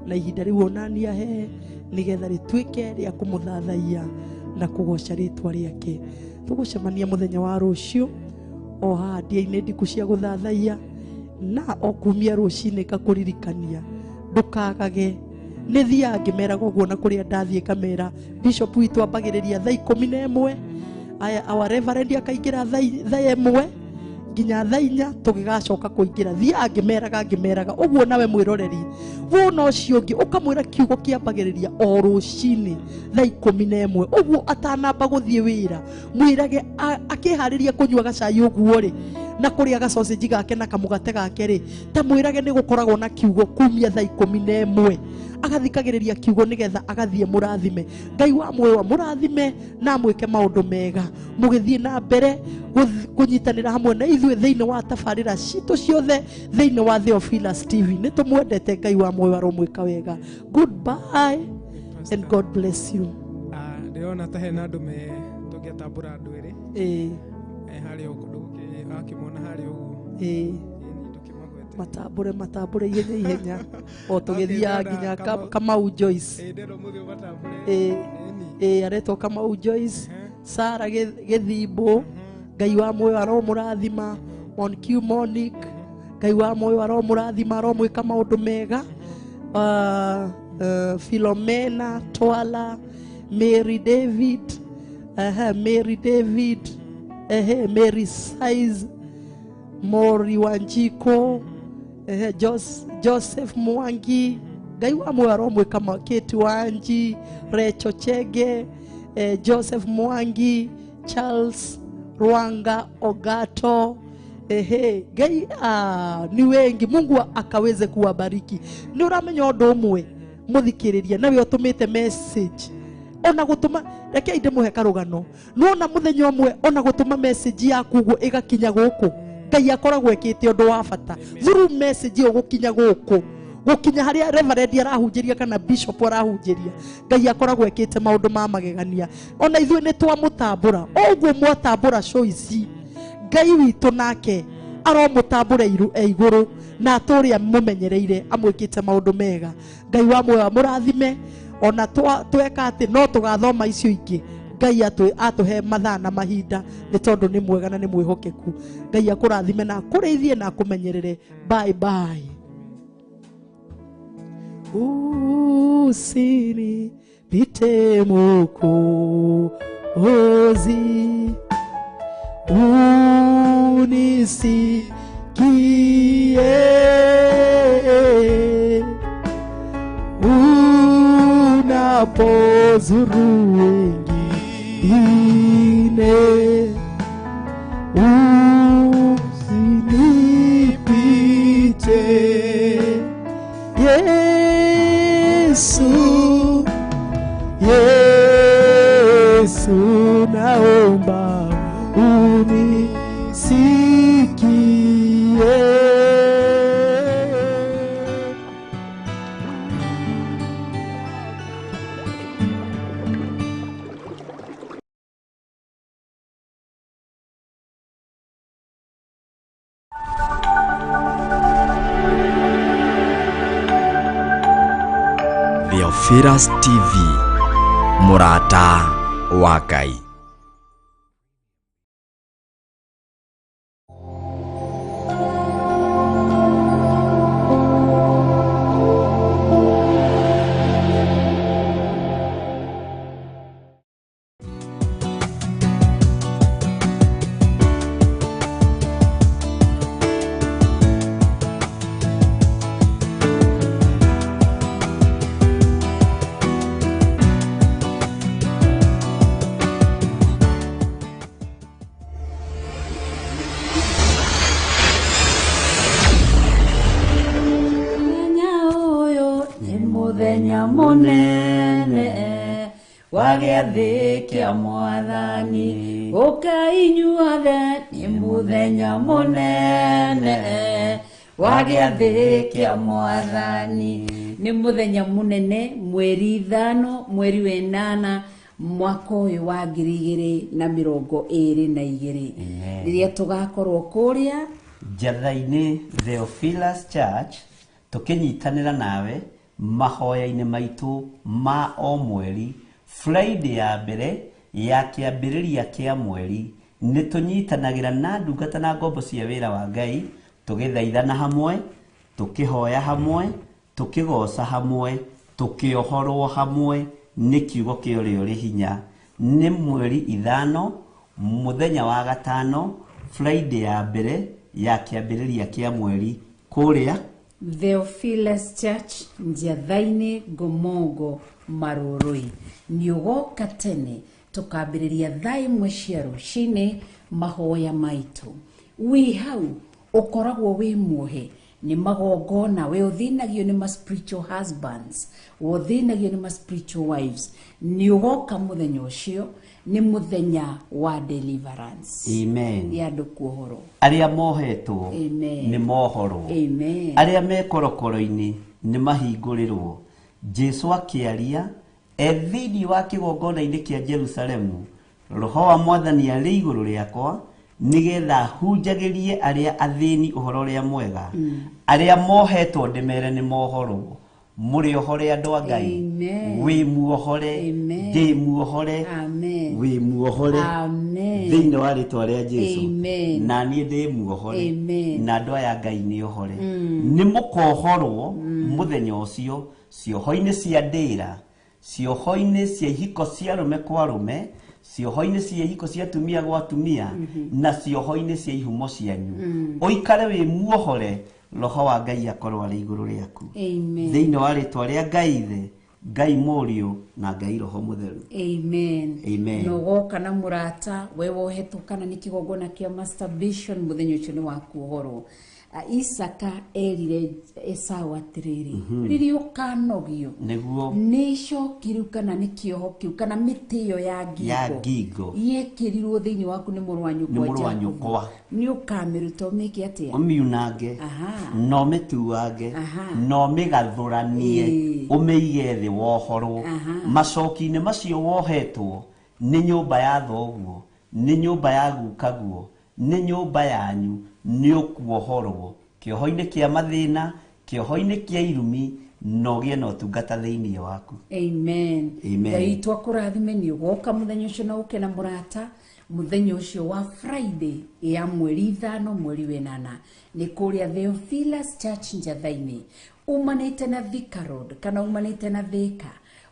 na ihinda rĩu onani ahe nĩgetha rĩtuĩke rĩa kũmũthathaiya na kũgoca rĩtwa rĩake. Tũgũcemania mũthenya wa rũciũ o haha ndia-inĩ ndiku cia gũthathaiya na o kumia rũcinĩ ngakũririkania ndũkagage. Nĩ thiaga ngĩmeraga ũguo na kũrĩa ndathiĩ ngamera bishop witũ ambagĩrĩria thaa 11 aya our reverend akaingĩra thaa 1 nginya thaa 4 tũgĩgacoka kũingĩra. Thiaga ngĩmeraga ũguo nawe mwĩroreri wona ũcio ũngĩ ũkamwĩra kiugo kĩambagĩrĩria o rũcinĩ thaa 11 ũguo atanamba gũthiĩ wĩra mwĩrage akĩharĩria kũnyua gacai ũguo rĩ na kũrĩa gacocenji gake na kamũgate gake rĩ ta mwĩrage nĩ gũkoragwo na kiugo kumia thaa 11 agathikagĩrĩria kiugo nĩgetha agathiĩ mũrathime. Ngai wa muoyo mũrathime na amwĩke maũndũ mega mũgĩthiĩ na mbere kũnyitanĩra hamwe na ithuĩ thĩinĩ wa tabarĩra citũ ciothe thĩinĩ wa Theophilus TV. Nĩ tũmwendete Ngai wa muoyo aromwĩka wega. Goodbye and God bless you. Ndĩrona ta hena andũ me tũngĩatambũra andũ erĩ harĩa ũguo ndũgũkĩmona harĩa ũguo matambure matambure ihenya ihenya o tũgĩthiaga nginya Kamau Joyce aretwo Kamau Joyce Sara Gĩthimbo Ngai wa muoyo aromũrathima on Q Monique Ngai wa muoyo aromũrathima aromwĩka maũndũ mega Philomena Twala Mary David Mary David Mary Size Mori Wanjiko Joseph Mwangi Ngai wa muoyo aromwĩka Kate Wanji Recho Chege Joseph Mwangi Charles Rwanga Ogato Ngai ni wengi. Mungu akaweze kuwabariki. Nĩ ũramenya ũndũ ũmwe mũthikĩrĩria nawe ũtũmĩte message ona gũtũma reke ndĩmũhe karũgano nĩwona mũthenya ũmwe ona gũtũma message yaku ũguo ĩgakinya gũkũ Ngai akoragwo ekĩte ũndũ wa bata through message ĩyo gũkinya gũkũ gũkinya harĩa reverend arahunjĩria kana bishop arahunjĩria Ngai akoragwo ekĩte maũndũ ma magegania. Ona ithuĩ nĩ twamũtambũra ũguo mwatambũra show ici Ngai witũ nake aromũtambũra igũrũ na atũrĩa mũmenyereire amwĩkĩte maũndũ mega. Ngai wa muoyo amũrathime ona tweka atĩ no tũgathoma icio ingĩ Ngai atũhe mathaa na mahinda nĩ tondũ nĩ mwega na nĩ mwĩhokeku. Ngai akũrathime na akũrĩithie na akũmenyerere. Bye bye. Usinipite Mwokozi unisikie unapozuru wengine usinipite Yesu Yesu naomba unisikie. Theophilus TV, Murata wa Ngai. Wa gĩathĩ kĩa mwathani. Ũka inyuothe, nĩ mũthenya mũnene wa gĩathĩ kĩa mwathani. Nĩ mũthenya mũnene, mweri 5 mweri wa 8 mwaka ũyũ wa 2022, rĩrĩa tũgakorwo kũrĩa Njatha-inĩ Theophilus Church, tũkĩnyitanĩra nawe mahoya-inĩ maitũ ma o mweri. Friday ya mbere ya kĩambĩrĩria kĩa mweri nĩ tũnyitanagĩra na ndungata na ngombo cia wĩra wa Ngai, tũgĩthaithana hamwe, tũkĩhoya hamwe, tũkĩgoca hamwe, tũkĩohorwo hamwe nĩ kiugo kĩa ũrĩa ũrĩ hinya. Nĩ mweri 5 mũthenya wa gatano, Friday ya mbere ya kĩambĩrĩria kĩa mweri, kũrĩa Theophilus Church, Njiatha-inĩ, Ngomongo, Marũrũi. Nĩ ũgoka tene, tũkambĩrĩria thaa 1 cia rũcinĩ mahoya maitũ. Wĩ hau ũkoragwo wĩ muohe nĩ magongona, we ũthĩnagio nĩ ma spiritual husbands, we ũthĩnagio nĩ ma spiritual wives. Nĩ ũgoka mũthenya ũcio, nĩ mũthenya wa deliverance. Amen. Ya andũ kuohorwo. Arĩa mohetwo Amen. nĩ mohorwo. Amen. Arĩa me korokoro-inĩ nĩ mahingũrĩrwo. Jesu akĩaria e thĩinĩ wa kĩgongona-inĩ kĩa Jerusalemu, roho wa mwathani arĩ igũrũ rĩakwa nĩgetha hunjagĩrie arĩa athĩni ũhoro ũrĩa mwega, arĩa mohetwo ndĩmere nĩ mohorwo. Mũrĩ ohore andũ a Ngai. Amen. Wĩ muohore. Amen. Ndĩ muohore. Amen. Wĩ muohore. Amen. Thĩinĩ wa rĩtwa rĩa Jesu. Amen. Na niĩ ndĩ muohore. Amen. Na andũ aya Ngai nĩ ohore. Nĩ mũkohorwo mũthenya ũcio cioho-inĩ cia ndĩra, cioho-inĩ cia ihiko cia arũme kwa arũme, cioho-inĩ cia ihiko cia atumia gwa atumia, na cioho-inĩ cia ihumo cianyu. Ũikare wĩ muohore, roho wa Ngai akorwo arĩ igũrũ rĩaku. Amen. Thĩinĩ wa rĩtwa rĩa Ngai Ithe, Ngai Mũriũ na Ngai Roho Mũtheru. Amen. Amen. Na ũgoka na mũrata we wohetwo kana nĩ kĩgongona kĩa masturbation, mũthenya ũcio nĩ wa kuohorwo. Isaka erire Esau atĩrĩrĩ, rĩrĩa ũkanogio Nĩguo nĩ icoki rĩu kana nĩ kĩoho kĩu kana mĩtĩ ĩyo ya ngingo Ya ngingo. yekĩrirwo thĩinĩ waku nĩ mũrũ wa nyũkwa Nĩ mũrũ wa Jakubu. nyũkwa. Nĩ ũkamĩruta ũmĩke atĩa? Ũmiunange Aha. na ũmĩtuange Aha. na ũmĩgathũranie, ũmĩige thĩ wohorwo. Aha. Macoki-inĩ macio wohetwo nĩ nyũmba ya thoguo, nĩ nyũmba ya gukaguo, nĩ nyũmba yanyu, nĩ ũkuohorwo kĩoho-inĩ kĩa mathĩna, kĩoho-inĩ kĩa irumi, na ũgĩe na ũtungata thĩinĩ waku. Amen. Amen. Ngai witũ akũrathime. Nĩ ũgoka mũthenya ũcio na ũke na mũrata mũthenya ũcio wa Friday ya mweri 5 mweri wa 8, nĩ kũrĩa Theophilus Church Njatha-inĩ, umanĩte na Thika Road kana umanĩte na Thika,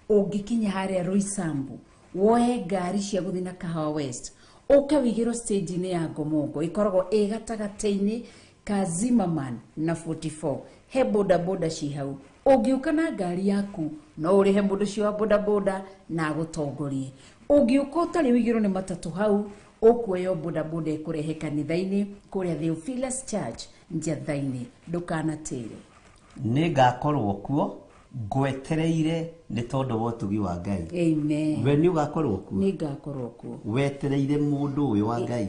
ũngĩkinya harĩa Roysambu woe ngari cia gũthiĩ na Kahawa West, ũke wĩigĩrwo stage-inĩ ya Ngomongo, ĩkoragwo ĩ gatagatĩ-inĩ ka Zimmerman na 44. He boda boda ci hau, ũngĩũka na ngari yaku no ũrĩhe mũndũ ũcio wa boda boda na agũtongorie. Ũngĩũka ũtarĩ wĩigĩrwo nĩ matatũ hau, ũkuoya boda boda ĩkũrehe kanitha-inĩ kũrĩa Theophilus Church Njatha-inĩ. Ndũkanatĩre. Nĩ ngakorwo kuo ngwetereire nĩ tondũ wa ũtugi wa Ngai. Amen. We nĩ ũgakorwo kuo. Nĩ ngakorwo kuo. Wetereire mũndũ ũyũ wa Ngai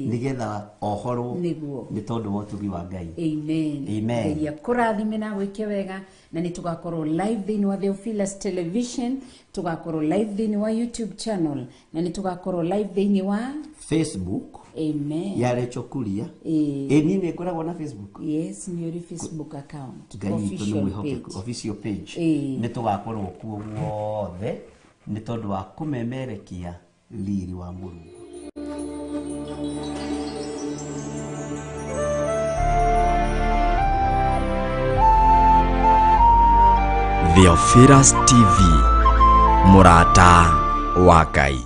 nĩgetha ohorwo Nĩguo. nĩ tondũ wa ũtugi wa Ngai. Amen. Amen. Ngai akũrathime na gwĩke wega, na nĩ tũgakorwo live thĩinĩ wa Theophilus Television, tũgakorwo live thĩinĩ wa YouTube channel, na nĩ tũgakorwo live thĩinĩ wa Facebook Amen. ya Rachel Kuria. Ĩĩ. Ĩ niĩ nĩ ngoragwo na Facebook. Yes, nĩ ũrĩ Facebook account. Ngai witũ nĩ Official mwĩhokeku. page. Official page. Ĩĩ. Nĩ tũgakorwo kuo guothe nĩ tondũ wa kũmemerekia riri wa Mũrungu. Theophilus TV, mũrata wa Ngai.